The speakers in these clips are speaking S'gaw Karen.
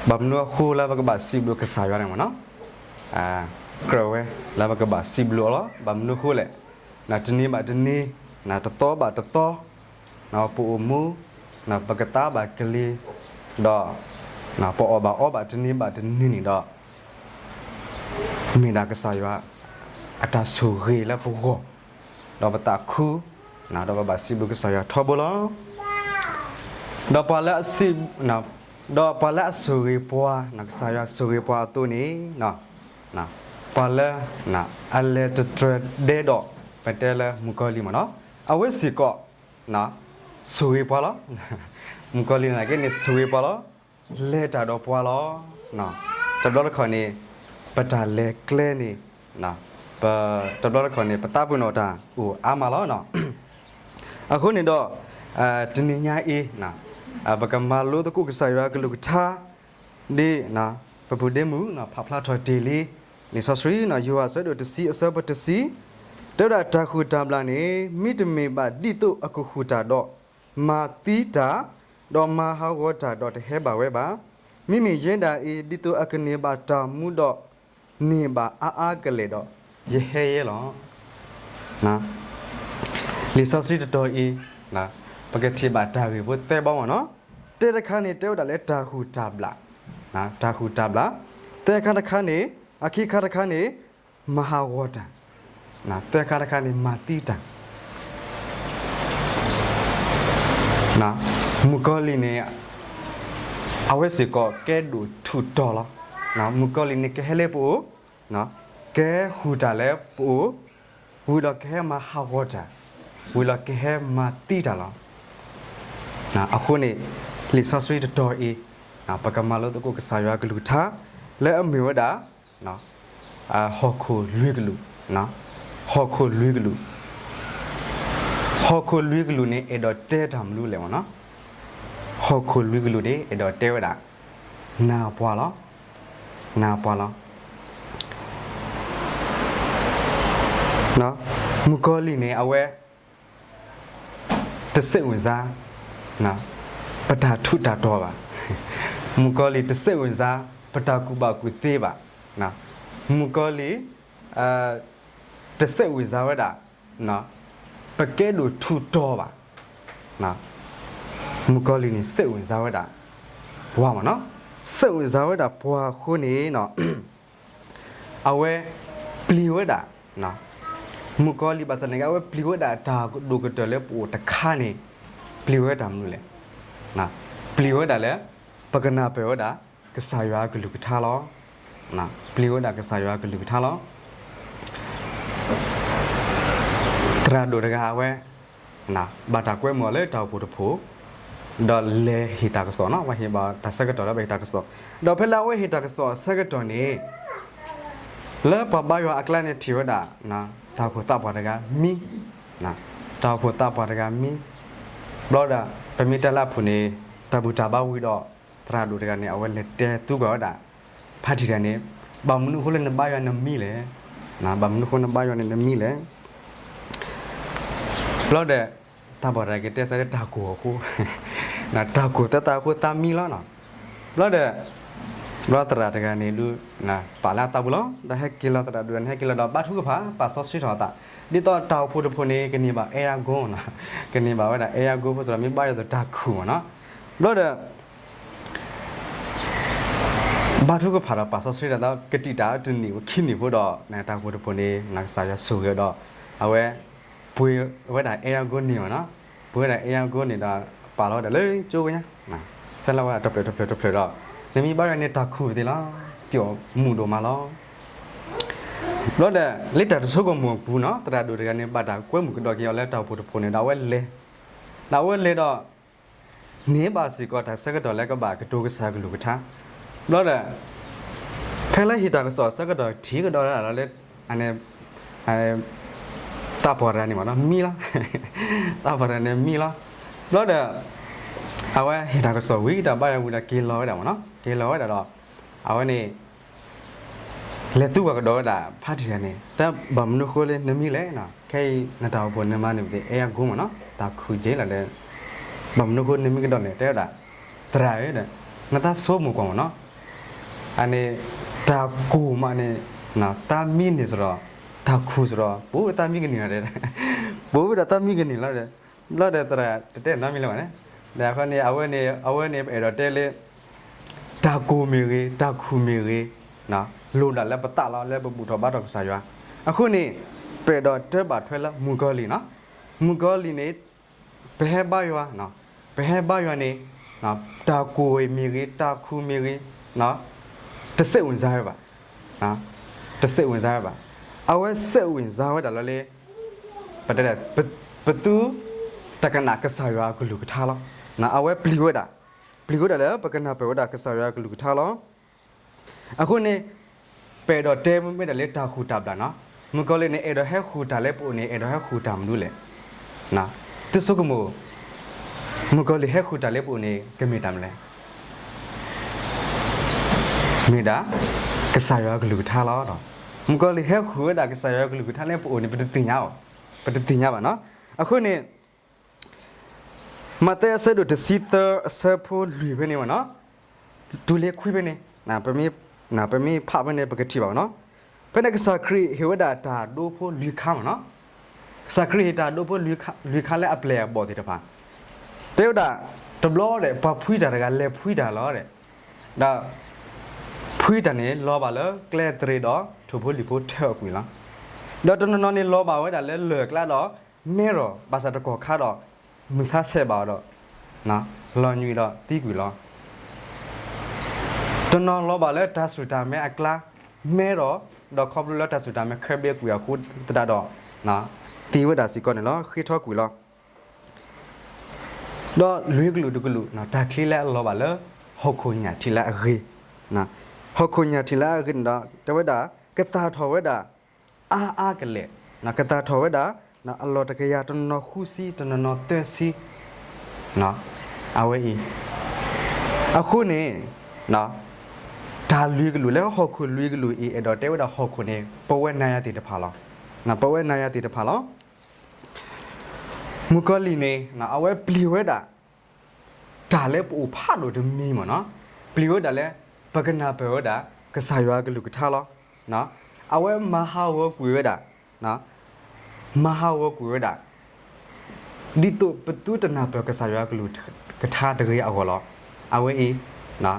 ဘၣ်မနုၤအဃိလၢပကဘၣ်စံးဘျုးကစၢ်ယွၤန့ၣ်မ့ၢ်နီၤ, ကြၢးဝဲလၢပကဘၣ်စံးဘျုးအီၤလီၤ. ဘၣ်မနုၤအဃိလဲၣ်, တနံၤဘၣ်တနံၤ, တသီဘၣ်တသီ, ပအိၣ်မူ, ပကသါဘၣ်ကလံၤ, ဒီးပအီၣ်ဘၣ်အီဘၣ်တနံၤဘၣ်တနံၤန့ၣ်ဒီး မ့ၢ်ဒၣ်ကစၢ်ယွၤ အတၢ်ဆိၣ်ဂ့ၤလၢပဂီၢ်, ဒီးပသးခု, ဒီးပဘၣ်စံးဘျုးကစၢ်ယွၤထီဘိလီၤ. ဒီးပှၤလၢအစံး, ဒီးပှၤလၢအဆိၣ်ဂ့ၤပှၤ, ကစၢ်ယွၤဆိၣ်ဂ့ၤပှၤအသိးန့ၣ်, ပှၤလၢ အလဲၤတတြၢၤဒဲဒီး ပတဲလၢမုၣ်ကီၤလံၢ်မ့ၢ်နီၤ, အဝဲစ့ၢ်ကီး ဆိၣ်ဂ့ၤပှၤလီၤ. မုၣ်ကီၤလံၢ်န့ၣ်က့န့ၣ်ဆိၣ်ဂ့ၤပှၤလီၤ. လဲၤတၢ်ဒီးပှၤလီၤ. တဘျီတခီၣ်န့ၣ် ပတၢ်လဲၤကျဲန့ၣ် တဘျီတခီၣ်န့ၣ် ပသးပ့ၤနီၣ်တၢ်အိၣ်အါမးလီၤ. အဃိန့ၣ်ဒီး တနံၤညါအံၤ ပကမၤလိသကိးကစၢ်ယွၤကလုၢ်ကထါ ဒ် ပပုၢ်ဒ့မုၣ် ဖးဖျါထီၣ်တ့ၢ်လံ လံာ်စီဆှံ ယိၤဟၣ်အဆၢဒိၣ်တဆံအဆၢဖိတဆံ တဲဝဲဒၣ်တၢ်ဃုာ်တၢ်ဘျၣ်န့ၣ် မ့တမ့ၢ်ဘၣ်ဒ်သိးအကဃုာ်တၢ်ဒီး မၤသံတၢ်, ဒီးမၤဟးဂီၤတၢ်ဒီးတဟဲဘၣ်ဝဲဘၣ်. မ့မ့ၢ်ယဲဒၣ်အံၤ ဒ်သိးအကန့ၢ်ဘၣ်တၢ်မူဒီး န့ၢ်ဘၣ်အါအါကလဲာ်ဒီး ယဟဲယဲလီၤ. လံာ်စီဆှံတတီၤအံၤ ပကထံၣ်ဘၣ်တၢ်ဂ့ၢ်ဖိသၢဘီမ့ၢ်နီၤ. တၢတခါန့ၣ် တဲဝဲဒၣ်လၢတၢ်ဃုာ်တၢ်ဘျၣ်, တၢ်ဃုာ်တၢ်ဘျၣ်, သၢခါတခါန့ၣ်, အခံခါတခါန့ၣ် မၤဟးဂီၤတၢ်, သၢခါတခါန့ၣ် မၤသံတၢ် မုၣ်ကီၤလံၢ်န့ၣ် အဝဲစ့ၢ်ကီးကဲဒိၣ်ထူးတီၤလီၤ. မုၣ်ကီၤလံၢ်န့ၣ် ကဟဲလၢပအိၣ်, ကဟဲဃုာ်တၢ်လၢပအိၣ်, ဝံၤဒီးကဟဲမၤဟးဂီၤတၢ်, ဝံၤဒီးကဟဲမၤသံတၢ်လီၤ. အဃိန့ၣ် လံာ်စီဆှံတတီၤအံၤ ပကမၤလိသကိးကစၢ်ယွၤကလုၢ်ကထါ လၢအမ့ၢ်ဝဲဒၣ် ဟီၣ်ခိၣ်လွံၢ်ကလုာ်, ဟီၣ်ခိၣ်လွံၢ်ကလုာ်, ဟီၣ်ခိၣ်လွံၢ်ကလုာ်န့ၣ် အဲၣ်ဒိးတဲတၢ်မနုၤလဲၣ်မ့ၢ်နီၤ. ဟီၣ်ခိၣ်လွံၢ်ကလုာ်န့ၣ် အဲၣ်ဒိးတဲဝဲဒၣ် နၢ်ပှၤလီၤ, နၢ်ပှၤလီၤ. မုၣ်ကီၤလံၢ်န့ၣ် အဝဲ တစိတ်ဝင်စား ပတၢ်ထူးတၢ်တီၤဘၣ်. မုၣ်ကီၤလံၢ် တစိတ်ဝင်စား ပတၢ်ကူၣ်ဘၣ်ကူၣ်သ့ဘၣ်. မုၣ်ကီၤလံၢ် တစိတ်ဝင်စားဝဲဒၣ် ပကဲဒိၣ်ထူးတီၤဘၣ်. မုၣ်ကီၤလံၢ်န့ၣ် စိတ်ဝင်စားဝဲဒၣ် ပှၤမ့ၢ်နီၤ, စိတ်ဝင်စားဝဲဒၣ်ပှၤအဃိန့ၣ် အဝဲပျံၤဝဲဒၣ်, မုၣ်ကီၤလံၢ်ဘၣ်ဆၣ်န့ၣ် အဝဲပျံၤဝဲဒၣ်တၢ်ကဒိၣ်ကတၢၢ်လၢပအိၣ်တခါန့ၣ် ပျံၤဝဲတၢ်မနုၤလဲၣ်. ပျံၤဝဲဒၣ်လၢ ပကနၢ်ပၢၢ်ဝဲဒၣ် ကစၢ်ယွၤကလုၢ်ကထါလီၤ. ပျံၤဝဲဒၣ်ကစၢ်ယွၤကလုၢ်ကထါလီၤ. သရၣ်ဒိၣ်တဂၤအဝဲ ဘၣ်တၢ်ကွဲမုာ်အီၤလၢတၢ်အိၣ်ဖှိၣ်တဖှိၣ်, ဒီးလဲၤဟ့ၣ်တၢ်ကစီၣ်နီၤ, ပှၤဟ့ၣ်ဘၣ်တၢ်ဆၢကတီၢ်လၢပဟ့ၣ်တၢ်ကစီၣ်, ဒီးဖဲလၢအဝဲဟ့ၣ်တၢ်ကစီၣ်အဆၢကတီၢ်န့ၣ် လၢပှၤဘါယွၤအကျါန့ၣ်ထံၣ်ဝဲဒၣ် တၢ်အိၣ်ဖှိၣ်သးပှၢ်တဂၤမံ, တၢ်အိၣ်ဖှိၣ်သးပှၢ်တဂၤမံ, ဘျီဒီး ပမ့ၢ်တဲလၢအပူၤန့ၣ် တၢ်ဘူၣ်တၢ်ဘါဝံၤဒီး သရၣ်ဒိၣ်တဂၤန့ၣ် အဝဲလဲၤတဲသူကွၢ်ဝဲဒၣ် ဖါတံၢ်တဂၤန့ၣ် ဘၣ်မနုၤအဃိလၢနဘါယွၤနမံလဲၣ်, ဘၣ်မနုၤအဃိနဘါယွၤန့ၣ်နမံလဲၣ်. ဘျီဒီး သးပှၢ်တဂၤက့ၤတဲဆၢလၢတၢ်ကိၢ်အဃိ, တၢ်ကိၢ်သၢသးအဃိသးမံလီၤနီၤ. ဘျီဒီး ဘျီသရၣ်တဂၤန့ၣ်ဒုး ပာ်လၢအသးပူၤလီၤ, ဒီးဟဲက့ၤလီၤ သရၣ်ဒိၣ်န့ၣ် ဟဲက့ၤလီၤဒီး ဘါထုကဖၣ် ပာ်စီဆှံထီၣ်အသး, ဒ်သိးတၢ်အိၣ်ဖှိၣ်တဖှိၣ်န့ၣ် ကန့ၢ်ဘၣ်အဲၣ်ယါကိနီၤ, ကန့ၢ်ဘၣ်ဝဲဒၣ်အဲၣ်ယါကိဖိသ့ၣ်ဒီး မ့ၢ်ဘါယွၤအသိးတၢ်ခူၣ်မ့ၢ်နီၤ. ဘျီဒီး ဘါထုကဖၣ်ဒီးပာ်စီဆှံတၢ်ဒီး ကတံာ်တာ်တနံၣ်ခံနံၣ်ဖိဒီး တၢ်အိၣ်ဖှိၣ်တဖှိၣ်န့ၣ် ကစၢ်ယွၤဆိၣ်ဂ့ၤဒီး အဝဲ ပှ့ၤဝဲဒၣ်အဲၣ်ယါကိန့ၢ်မ့ၢ်နီၤ, ပှ့ၤဝဲဒၣ်အဲၣ်ယါကိန့ၢ်ဒီး ပာ်လီၤဝဲဒၣ်လၢကၠိကညါ, ဆဲးလီၤဝဲဒၣ်တဖျၢၣ်တဖျၢၣ်တဖျၢၣ်ဒီး နမ့ၢ်ဘါယွၤန့ၣ်တၢ်ခူၣ်သ့လီၤ, ပျိာ်မုာ်ဒိၣ်မးလီၤ. ဘျီဒီး လၢတၢ်တဆိကမိၣ်အပူၤနီၤ သရၣ်ဒိၣ်တဂၤန့ၣ် ဘၣ်တၢ်ကွဲမုာ်ကဒီးက့ၤအီၤလၢတၢ်အိၣ်ဖှိၣ်တဖှိၣ်န့ၣ်ဒီး အဝဲလဲၤ, ဒီးအဝဲလဲၤဒီး န့ၢ်ဘၣ်စ့ၢ်ကီးတၢ်ဆၢကတီၢ်လၢကဘၣ်ကတိၤကစၢ်ကလုၢ်ကထါ, ဘျီဒီး ဖဲလၢဟ့ၣ်တၢ်ကစီၣ်ဆၢကတီၢ်ထံၣ်ကဒီးလၢ အန့ၣ် သးပှၢ်တဂၤန့ၣ်မ့ၢ်နီၤ မံလီၤ, သးပှၢ်တဂၤန့ၣ်မံလီၤ. ဘျီဒီး အဝဲဟ့ၣ်တၢ်ကစီၣ်ဝံၤဒီး ဘါယွၤဝံၤဒီးက့ၤလီၤဝဲဒၣ်မ့ၢ်နီၤ, က့ၤလီၤဝဲဒၣ်ဒီး အဝဲန့ၣ် လဲၤသူကွၢ်ကဒီးဝဲဒၣ်ဖါတံၢ်တဂၤန့ၣ် တၢ်ဘၣ်မနုၤအဃိလၢနမံလဲၣ်, ခဲအံၤနတၢ်အိၣ်ဖှိၣ်နမၤန့ၣ်ပသ့ၣ်အဲၣ်ယါကိမ့ၢ်နီၤ တၢ်ခူၣ်က့ၤလီၤဒီး ဘၣ်မနုၤအဃိနမံကဒီးလဲၣ် တဲဝဲဒၣ်, သရၣ်ဧၢဒီး နသးဆိကမိၣ်ကွၢ်မ့ၢ်နီၤ, အန့ၣ် တၢ်ကိၢ်မးန့ၣ် တၢ်မံန့ၣ်စရီ, တၢ်ခူၣ်စရီ, ပအိၣ်တၢ်မံကန့ၢ်လီၤ, ပအိၣ်ဒီးတၢ်မံကန့ၢ်လီၤ, ဘျီဒီးသရၣ်တတဲနီတမံၤလၢၤဘၣ်န့ၣ်, ဒီးအဃိန့ၣ် အဝဲန့ၣ် အဝဲန့ၣ် ပအဲၣ်ဒိးတဲလၢ တၢ်ကိၢ်မ့ၢ်ဂ့ၤ, တၢ်ခူၣ်မ့ၢ်ဂ့ၤ, လိၣ်ဒၣ်လၢပသးလီၤ, လၢပဘူၣ်ထီၣ်ဘါထီၣ်ကစၢ်ယွၤ. အဃိန့ၣ် ပအဲၣ်ဒိးတဲဘၣ်ထွဲလၢမုၣ်ကီၤလံၢ်န့ၣ်, မုၣ်ကီၤလံၢ်န့ၣ် ပဟဲဘါယွၤ, ပဟဲဘါယွၤန့ၣ် တၢ်ကိၢ်မ့ၢ်ဂ့ၤ, တၢ်ခူၣ်မ့ၢ်ဂ့ၤ, တစိတ်ဝင်စားဝဲဘၣ်, တစိတ်ဝင်စားဝဲဘၣ်. အဝဲစိတ်ဝင်စားဝဲဒၣ်လၢလၢ ပတဲဒၣ် ပသုတကနၣ်ကစၢ်ယွၤအကလုၢ်ကထါလီၤ. အဝဲပျံၤဝဲဒၣ်, ပျံၤဝဲဒၣ်လၢပကနၢ်ပၢၢ်ဝဲဒၣ်ကစၢ်ယွၤအကလုၢ်ကထါလီၤ. အဃိန့ၣ် ပအဲၣ်ဒိးတဲမ့ၢ်ဒၣ်လၢတၢ်ဃူၣ်တၢ်ဘျၣ်န့ၣ်, မုၣ်ကီၤလံၢ်န့ၣ် အဲၣ်ဒိးဟဲဃုာ်တၢ်လၢပအိၣ်န့ၣ် အဲၣ်ဒိးဟဲဃုာ်တၢ်မနုၤလဲၣ်. သုဆိကမိၣ်, မုၣ်ကီၤလံၢ်ဟဲဃုာ်တၢ်လၢပအိၣ်န့ၣ် ကမ့ၢ်တၢ်မနုၤလဲၣ်. မ့ၢ်ဒၣ် ကစၢ်ယွၤအကလုၢ်ကထါလီၤ. မုၣ်ကီၤလံၢ်ဟဲဃုာ်ဝဲဒၣ်ကစၢ်ယွၤအကလုၢ်ကထါလၢပအိၣ်န့ၣ် ပတသ့ၣ်ညါအီၤ, ပတသ့ၣ်ညါဘၣ်န့ၣ်. အဃိန့ၣ် မးသဲအဆၢဒိၣ်တဆံသၢအဆၢဖိလွံၢ်ဖဲန့ၣ်ဘၣ်န့ၣ်, တုၤလၢခွံဖဲန့ၣ်, ပမ့ၢ်ဖးဖဲန့ၣ် ပကထံၣ်ဘၣ်န့ၣ်, ဖဲန့ၣ်ကစၢ်ခရံာ်ဟ့ၣ်ဝဲဒၣ်တၢ်ဒိဖိလွံၢ်ခါမ့ၢ်န့ၣ်, ကစၢ်ခရံာ်ဟ့ၣ်တၢ်ဒိဖိလွံၢ်ခါလၢအပျဲၢ်အဘီၣ်သ့ၣ်တဖၣ်, တဲဝဲဒၣ် တဘျီဒီး ပှၤဖှံတၢ်တဂၤလဲၤဖှံတၢ်လီၤဒီး, ဒီး ဖှံတၢ်န့ၣ် လီၤဘၣ်လၢကျဲသရ့ဒီး ထိၣ်ဖိလံၣ်ဖိထၢအကွံာ်လီၤ. ဒီးတနီၤနီၤန့ၣ်လီၤဘၣ်ဝဲဒၣ်လၢလၢၢ်ကျါဒီး မဲထီၣ်ဘၣ်ဆၣ်တကီၢ်ခါဒီး မုၢ်ဆါဆဲးဘၣ်အီၤဒီး လီၤညွံးဒီးသံကွံာ်လီၤ. တနီၤလီၤဘၣ်လၢတၢ်စူၢ်တၢ်မဲအကျါ, မဲထီၣ်, ဒီးခီဖျိလၢတၢ်စူၢ်တၢ်မဲခဲဘ့ကွံာ်အဃိသတးဒီး သံဝဲဒၣ်စ့ၢ်ကီးန့ၣ်လီၤ, ဃ့ထီကွံာ်လီၤ. ဒီးလွံၢ်ကလုာ်တကလုာ် တၢ်ချံလၢအလီၤဘၣ်လၢ ဟီၣ်ခိၣ်ညၣ်ထံးလၢအဂ့ၤ, ဟီၣ်ခိၣ်ညၣ်ထံးလၢအဂ့ၤန့ၣ်ဒီး တဲဝဲဒၣ် ကသၣ်ထီၣ်ဝဲဒၣ် အါအါကလဲာ်, ကသၣ်ထီၣ်ဝဲဒၣ် အလီၢ်တကယၤ တနီၤဃုဆံ တနီၤနီၤသၢဆံ, အဝဲအံၤ, အဃိန့ၣ် တၢ်လွံၢ်ကလုာ်လၢဟီၣ်ခိၣ်လွံၢ်ကလုာ်အံၤ အဲၣ်ဒိးတဲဝဲဒၣ်ဟီၣ်ခိၣ်န့ၣ် ပဝဲနၤယၤသ့ၣ်တဖၣ်လီၤ. ပဝဲနၤယၤသ့ၣ်တဖၣ်လီၤ. မုၣ်ကီၤလံၢ်န့ၣ် အဝဲပျံၤဝဲဒၣ် တၢ်လၢပအိၣ်ဖးဒိၣ်တမံၤမ့ၢ်န့ၣ်, ပျံၤဝဲဒၣ်လၢ ပကနၢ်ပၢၢ်ဝဲဒၣ် ကစၢ်ယွၤအကလုၢ်ကထါလီၤ. အဝဲမၤဟးဂီၤကွံာ်ဝဲဒၣ်, မၤဟးဂီၤကွံာ်ဝဲဒၣ် ဒ်သိးပသုတနၢ်ပၢၢ်ကစၢ်ယွၤအကလုၢ်ကထါတဂ့ၤအဂီၢ်လီၤ. အဝဲအံၤ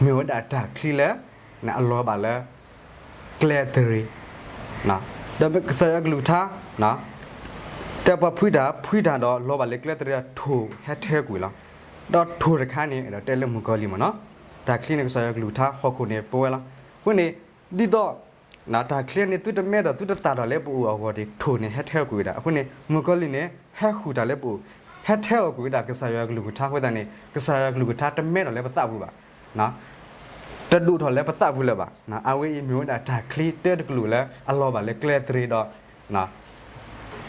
မ့ၢ်ဝဲဒၣ်တၢ်ချံလၢ အလီၤဘၣ်လၢ ကျဲသရ့ ဒီးကစၢ်ယွၤကလုၢ်ကထါ တဲပှၤဖှံတၢ် ဖှံတၢ်ဒီးလီၤဘၣ်လၢကျဲသရ့ဒီးထိၣ်ဟဲထၢကွံာ်လီၤ. ဒီးထိၣ်တခါန့ၣ် အဲၣ်ဒိးတဲလၢမုၣ်ကီၤလံၢ်မ့ၢ်န့ၣ်, တၢ်ချံန့ၣ် ကစၢ်ယွၤကလုၢ်ကထါ ဟီၣ်ခိၣ်န့ၣ်ပဝဲလီၤ. အဃိန့ၣ် ဒ်သိး တၢ်ချံန့ၣ် သုတမဲထီၣ်သုတသၣ်ထီၣ်လၢပအိၣ်အဂီၢ်န့ၣ် ထိၣ်န့ၣ်ဟဲထၢကွံာ်ဝဲဒၣ်. အဃိန့ၣ် မုၣ်ကီၤလံၢ်န့ၣ် ဟဲဃုာ်တၢ်လၢပအိၣ်, ဟဲထၢအီၤကွံာ်ဝဲဒၣ်ကစၢ်ယွၤကလုၢ်ကထါအဃိသတးန့ၣ် ကစၢ်ယွၤကလုၢ်ကထါတမဲထီၣ်လၢပသးပူၤဘၣ်, တဒိၣ်ထီၣ်လၢပသးပူၤလၢၤဘၣ်. အဝဲအံၤမ့ၢ်ဝဲဒၣ်တၢ်ချံတၢတကလုာ်လၢအလီၤဘၣ်လၢကျဲသရ့ဒီး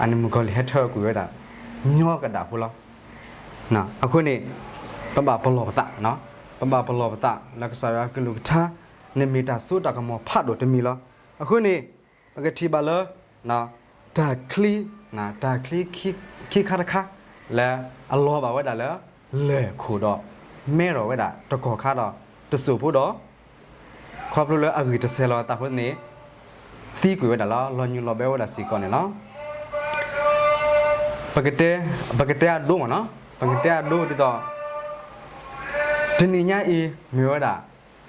အန့ၣ်မုၣ်ကီၤလံၢ်ဟဲထၢအီၤကွံာ်ဝဲဒၣ် ညီကဒၣ်ဖိလီၤ. အဃိန့ၣ် ပဘၣ်ပလီၢ်ပသး, ပဘၣ်ပလီၢ်ပသးလၢကစၢ်ယွၤကလုၢ်ကထါ န့ၣ်မ့ၢ်တၢ်စိတၢ်ကမီၤဖးဒိၣ်တမံၤလီၤ. အဃိန့ၣ် ပကထံၣ်ဘၣ်လၢ တၢ်ချံ, တၢ်ချံခံခါတခါ လၢအလီၤဘၣ်ဝဲဒၣ်လၢ လၢၢ်ခိၣ်ဒီး မဲထီၣ်ဝဲဒၣ်တကီၢ်ခါဒီး တစိၢ်ဖိဒီး ခီဖျိလၢအဂံၢ်တဆဲးလီၤအသးအဃိန့ၣ် သံကွံာ်ဝဲဒၣ်လီၤ. လီၤညွံးလီၤဘဲဝဲဒၣ်စ့ၢ်ကီးန့ၣ်လီၤ. ပကတဲ, ပကတဲအဒိမ့ၢ်န့ၣ်, ပကတဲအဒိဒ်သိး တနံၤညါအံၤ မ့ၢ်ဝဲဒၣ်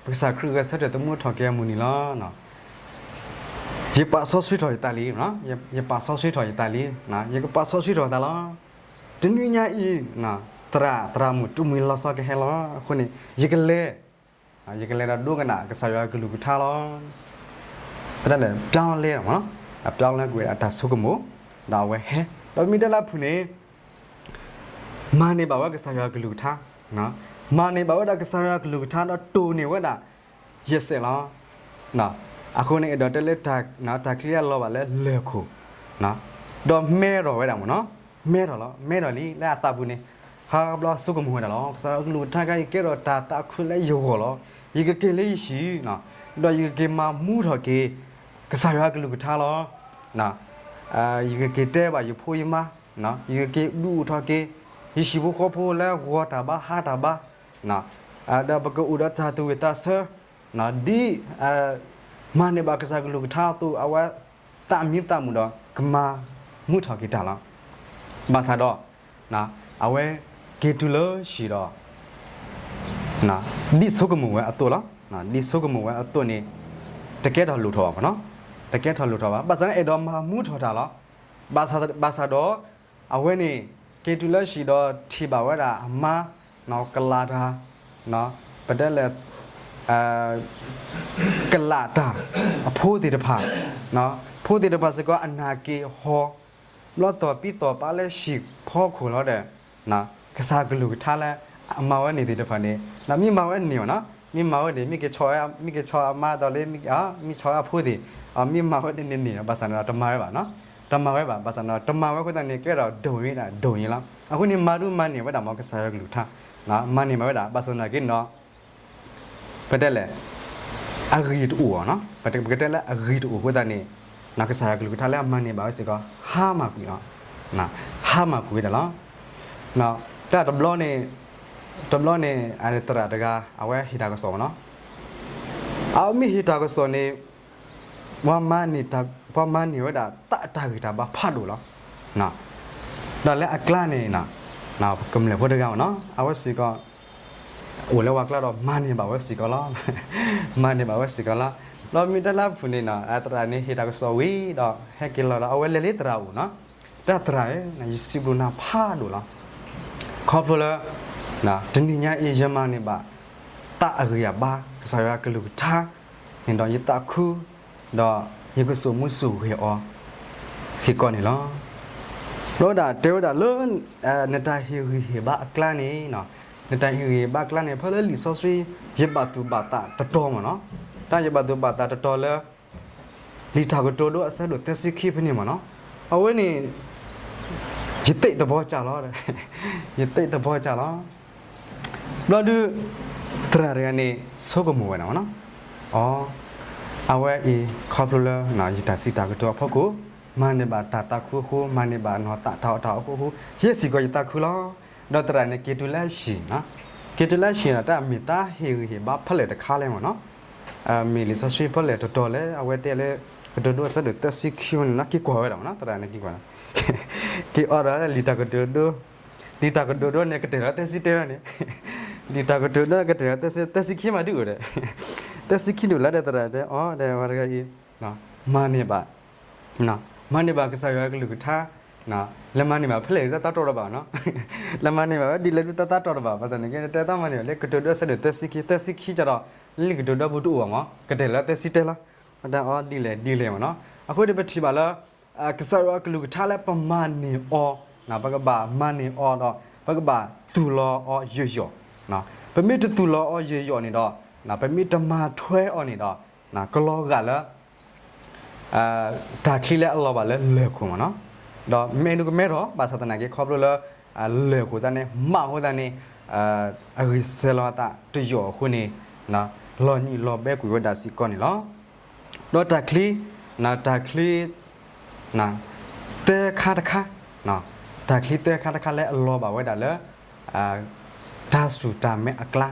ပကစၢ်ခရံာ်ဂဲၤဆၢထၢၣ်သမူထီၣ်က့ၤအမုၢ်နံၤလီၤ. ယပာ်စီဆှံထီၣ်ယသးလံ, ယပာ်စီဆှံထီၣ်ယသးလံ, ယကပာ်စီဆှံထီၣ်ယသးလီၤ. တနံၤညါအံၤ သရၣ်, သရၣ်မုၣ်တမှံၤလီၤဆီကဟဲလီၤ. အဃိန့ၣ် ယကလဲၤ, ယကလဲၤဒီးဒိကနၣ်ကစၢ်ယွၤကလုၢ်ကထါလီၤ. ပတၢ်လဲၤ ပြောင်းလဲ မ့ၢ်န့ၣ်, အပြောင်းလဲကွံာ်ဝဲဒၣ်တၢ်ဆိကမိၣ်, ဒီးအဝဲဟဲ, ဒီးမ့ၢ်တဲလၢအဖုၣ်န့ၣ် မၤန့ၢ်ဘၣ်ဝဲကစၢ်ယွၤကလုၢ်ကထါ, မၤန့ၢ်ဘၣ်ဝဲဒၣ်ကစၢ်ယွၤကလုၢ်ကထါ ဒီးတိၢ်န့ၢ်ဝဲဒၣ် ယဲၢ်စဲးလီၤ. အဃိန့ၣ် အဲၣ်ဒိးတဲလၢ တၢ်ချံအလီၤဘၣ်လၢလၢၢ်ခိၣ်, ဒီးမဲထီၣ်ဝဲဒၣ်မ့ၢ်န့ၣ်, မဲထီၣ်လီၤ, မဲထီၣ်လံလၢအသးပူၤန့ၣ်, ဟးဘျီဆိကမိၣ်ဝဲဒၣ်လီၤ. ကစၢ်ယွၤကလုၢ်ကထါခါအံၤ ကဲထီၣ်တၢ်သးခုလၢယဂီၢ်လီၤ. ယကက့ၤလၢယဟံၣ်, ဒီးယကက့ၤမၤမူထီၣ်က့ၤ ကစၢ်ယွၤကလုၢ်ကထါလီၤ. ယကက့ၤတဲဘၣ်ယဖိယမါ, ယကက့ၤဒုးအိၣ်ထီၣ်က့ၤ ယဟံၣ်ဖိဃီဖိလၢဂီၤတၢ်ဘါဟါတၢ်ဘါ, ဒီးပကအိၣ်ဒီးတၢ်သူၣ်ဝံၣ်သးဆၢ, ဒ် မၤန့ၢ်ဘၣ်ကစၢ်ကလုၢ်ကထါအသိး အဝဲသးမံသးမုာ်ဒီးကမၤမူထီၣ်က့ၤတၢ်လီၤ. ဘၣ်ဆၣ်ဒီး အဝဲက့ၤတုၤလၢဟံၣ်ဒီး ဒ်ဆိကမိၣ်ဝဲအသိးလီၤ. ဒ်ဆိကမိၣ်ဝဲအသိးန့ၣ် တကဲထီၣ်လိၣ်ထီၣ်ဘၣ်မ့ၢ်နီၤ, တကဲထီၣ်လိၣ်ထီၣ်ဘၣ်. ဘၣ်ဆၣ်န့ၣ် အဲၣ်ဒိးမၤမူထီၣ်တၢ်လီၤ. ဘၣ်ဆၣ်ဒီး အဝဲန့ၣ် က့ၤတုၤလၢဟံၣ်ဒီးထံၣ်ဘၣ်ဝဲဒၣ်အမါ ကလးတၢ် ပတဲလဲၣ် ကလးတၢ် အဖိသ့ၣ်တဖၣ်, ဖိသ့ၣ်တဖၣ်စ့ၢ်ကီးအနၢ်က့ၤဟီ, ဘျီသီၣ်ပံသီၣ်ပာ်လၢဟံၣ်ဖီခိၣ်လီၤဒီး ကစၢ်ကလုၢ်ကထါလၢအမၤဝဲန့ၣ်သ့ၣ်တဖၣ်န့ၣ် မ့ၢ်မၤဝဲန့ၣ်မ့ၢ်နီၤ, မ့ၢ်မၤဝဲန့ၣ် မ့ၢ်က့ၤဆီၣ်အမါဒီးလၢ မ့ၢ်ဆီၣ်အဖိသ့ၣ်, မ့ၢ်မၤဝဲန့ၣ်န့ၣ်န့ၣ် ဘၣ်ဆၣ်န့ၣ်ဒီးတမၤဝဲဘၣ်နီၤ, တမၤဝဲဘၣ်. ဘၣ်ဆၣ်န့ၣ်ဒီးတမၤဝဲအဃိသတးန့ၣ် ကဲထီၣ်ဒိၣ်အံၤဒၣ်ဒိၣ်အံၤလီၤ. အဃိန့ၣ် မၤဒုးမၤန့ၢ်ဝဲဒၣ်မ့ၢ်ကစၢ်ယွၤကလုၢ်ကထါ, မၤန့ၢ်ဘၣ်ဝဲဒၣ် ဘၣ်ဆၣ်သနာ်က့နီၤ ပတဲလဲၣ် အဂံၢ်တအိၣ်နီၤ, ပကတဲလၢအဂံၢ်တအိၣ်အဃိသတးန့ၣ် ကစၢ်ယွၤကလုၢ်ကထါလၢအမၤန့ၢ်ဘၣ်ဝဲစ့ၢ်ကီး ဟါမၢ်ကွံာ်လီၤ, ဟါမၢ်ကွံာ်ဝဲဒၣ်လီၤ. တၢ်တဘျီန့ၣ် တဘျီန့ၣ် သရၣ်တဂၤ အဝဲဟ့ၣ်တၢ်ကစီၣ်မ့ၢ်နီၤ, အမ့ၢ်ဟ့ၣ်တၢ်ကစီၣ်န့ၣ် ပှၤမၤန့ၢ်ဝဲဒၣ်တၢ်အတၢ်ဂံၢ်တၢ်ဘါဖးဒိၣ်လီၤ. ဒီးလၢအကျါန့ၣ် ကမျၢၢ်ဖိတဂၤမ့ၢ်နီၤ အဝဲစ့ၢ်ကီး အိၣ်လၢပှၤကျါဒီးမၤန့ၢ်ဘၣ်ဝဲစ့ၢ်ကီးလီၤ. မၤန့ၢ်ဘၣ်ဝဲစ့ၢ်ကီးလီၤ. ဒီးမ့ၢ်တၢ်လၢအပူၤန့ၣ် သရၣ်န့ၣ်ဟ့ၣ်တၢ်ကစီၣ်ဝံၤဒီး ဟဲက့ၤလီၤဒီး အဝဲလဲၤလၢသရၣ်အိၣ်နီၤ, တၢ်သရၣ်ဧၢ, ယစံးဘျုးနၤဖးဒိၣ်လီၤ. ခီဖျိလၢ တနံၤညါအံၤ ယမၤန့ၢ်ဘၣ် တၢ်အဂံၢ်အဘါ ကစၢ်ယွၤကလုၢ်ကထါန့ၣ်ဒီး ယသးခု ဒီးယကစိာ်မူစိာ်ဂဲၤအီၤ စ့ၢ်ကီးန့ၣ်လီၤ. ဒီးဝဲဒၣ်တဲဝဲဒၣ်လၢ နတၢ်ဟ့ၣ်ဂံၢ်ဟ့ၣ်ဘါအကျါန့ၣ်, နတၢ်ဟ့ၣ်ဂံၢ်ဟ့ၣ်ဘါအကျါန့ၣ် ဖဲလၢလံာ်စီဆှံ ယဘၣ်သူၣ်ဘၣ်သးတတီၤမ့ၢ်နီၤ, တၢ်ယဘၣ်သူၣ်ဘၣ်သးတတီၤလၢ လံာ်တၢ်ကတိၤဒိအဆၢဒိၣ်သၢဆံခံဖဲန့ၣ်မ့ၢ်နီၤ, အဝဲန့ၣ် ယသ့ၣ်သဘီကၢ်လီၤ, ယသ့ၣ်သဘီကၢ်လီၤ. ဘျီဒုး သရၣ်တဂၤန့ၣ် ဆိကမိၣ်ဝဲဒၣ်မ့ၢ်နီၤ, အ အဝဲအံၤ ခီဖျိလၢ ယတၢ်စံးတၢ်ကတိၤအဖီခိၣ် မၤန့ၢ်ဘၣ်တၢ်သးခုအဃိ, မၤန့ၢ်ဘၣ်နီၢ်သးတၢ်အီၣ်တၢ်အီအဃိ, ယဲစ့ၢ်ကီးယသးခုလီၤ. ဒီးသရၣ်န့ၣ် က့ၤတုၤလၢဟံၣ်, က့ၤတုၤလၢဟံၣ်ဒီး တၢ်မ့ၢ်တၢ်ဟ့ၣ်ဂံၢ်ဟ့ၣ်ဘါဖဲလဲၣ်တခါလဲၣ်မ့ၢ်နီၤ, မ့ၢ်လံာ်စီဆှံဖဲလဲၣ်တတီၤလဲၣ် အဝဲတဲလၢ ကတိၤဒိအဆၢဒိၣ်သၢဆံခံန့ၣ်နီၤ, က့ၤကွၢ်ဝဲဒၣ်မ့ၢ်နီၤ, သရၣ်န့ၣ်က့ၤကွၢ်, က့ၤအီၤဒီးလံာ်တၢ်ကတိၤဒိ, လံာ်တၢ်ကတိၤဒိန့ၣ် ကတၢၢ်လီၤသၢဆံတဲလီၤန့ၣ်, လံာ်တၢ်ကတိၤဒိကတၢၢ်လီၤသၢဆံ, သၢဆံခံမးဒုးအိၣ်ဒီး, သၢဆံခံဒုးလၢဒီးသရၣ်တဲအီၤဒီး ဝဲတဂၤအံၤ မၤန့ၢ်ဘၣ် မၤန့ၢ်ဘၣ်ကစၢ်ယွၤကလုၢ်ကထါ, လဲၤမၤန့ၢ်ဘၣ်ဖဲလဲၣ်ဒုးတၢ်သးတီတဘၣ်နီၤ, လဲၤမၤန့ၢ်ဘၣ်ဝဲဒ်လဲၣ်ဒုးတၢ်သးတီတဘၣ်, ဘၣ်ဆၣ်န့ၣ်က့ တဲသးမၤန့ၢ်ဘၣ်လၢကတိၤဒိအဆၢဒိၣ်သၢဆံခံ, သၢဆံခံကဒီး လၢလံာ်ကတိၤဒိပူၤတအိၣ်ဘၣ်မ့ၢ် ကတၢၢ်လီၤသၢဆံတဲလီၤ, အတၢ်အီၤဒ်လဲၣ်ဒ်လဲၣ်မ့ၢ်နီၤ, အဃိန့ၣ်ပထံၣ်ဘၣ်လၢ ကစၢ်ယွၤကလုၢ်ကထါလၢပမၤန့ၢ်အီၤ, ပကဘၣ်မၤန့ၢ်အီၤဒီး ပကဘၣ်သူၣ်လီၤအီၤယိာ်ယိာ်, ပမ့ၢ်တသူၣ်လီၤအီၤယိာ်ယိာ်န့ၣ်ဒီး ပမ့ၢ်တမၤထွဲအီၤန့ၣ်ဒီး ကလီၤဂာ်လၢ တၢ်ချံလၢအလီၤဘၣ်လၢလၢၢ်ခိၣ်မ့ၢ်နီၤ, ဒီးမဲဒုးကမဲထီၣ် ဘၣ်ဆၣ်သနာ်က့ခီဖျိလၢ လၢၢ်ခိၣ်သတးန့ၣ် မးအဃိသတးန့ၣ် အဂံၢ်စဲၤလီၤအသးတယိာ်အဃိန့ၣ် လီၤညံၣ်လီၤဘဲကွံာ်ဝဲဒၣ်စ့ၢ်ကီးန့ၣ်လီၤ. ဒီးတၢ်ချံ တၢ်ချံ သၢခါတခါ, တၢ်ချံသၢခါတခါလၢအလီၤဘၣ်ဝဲဒၣ်လၢ တၢ်စူၢ်တၢ်မဲအကျါ,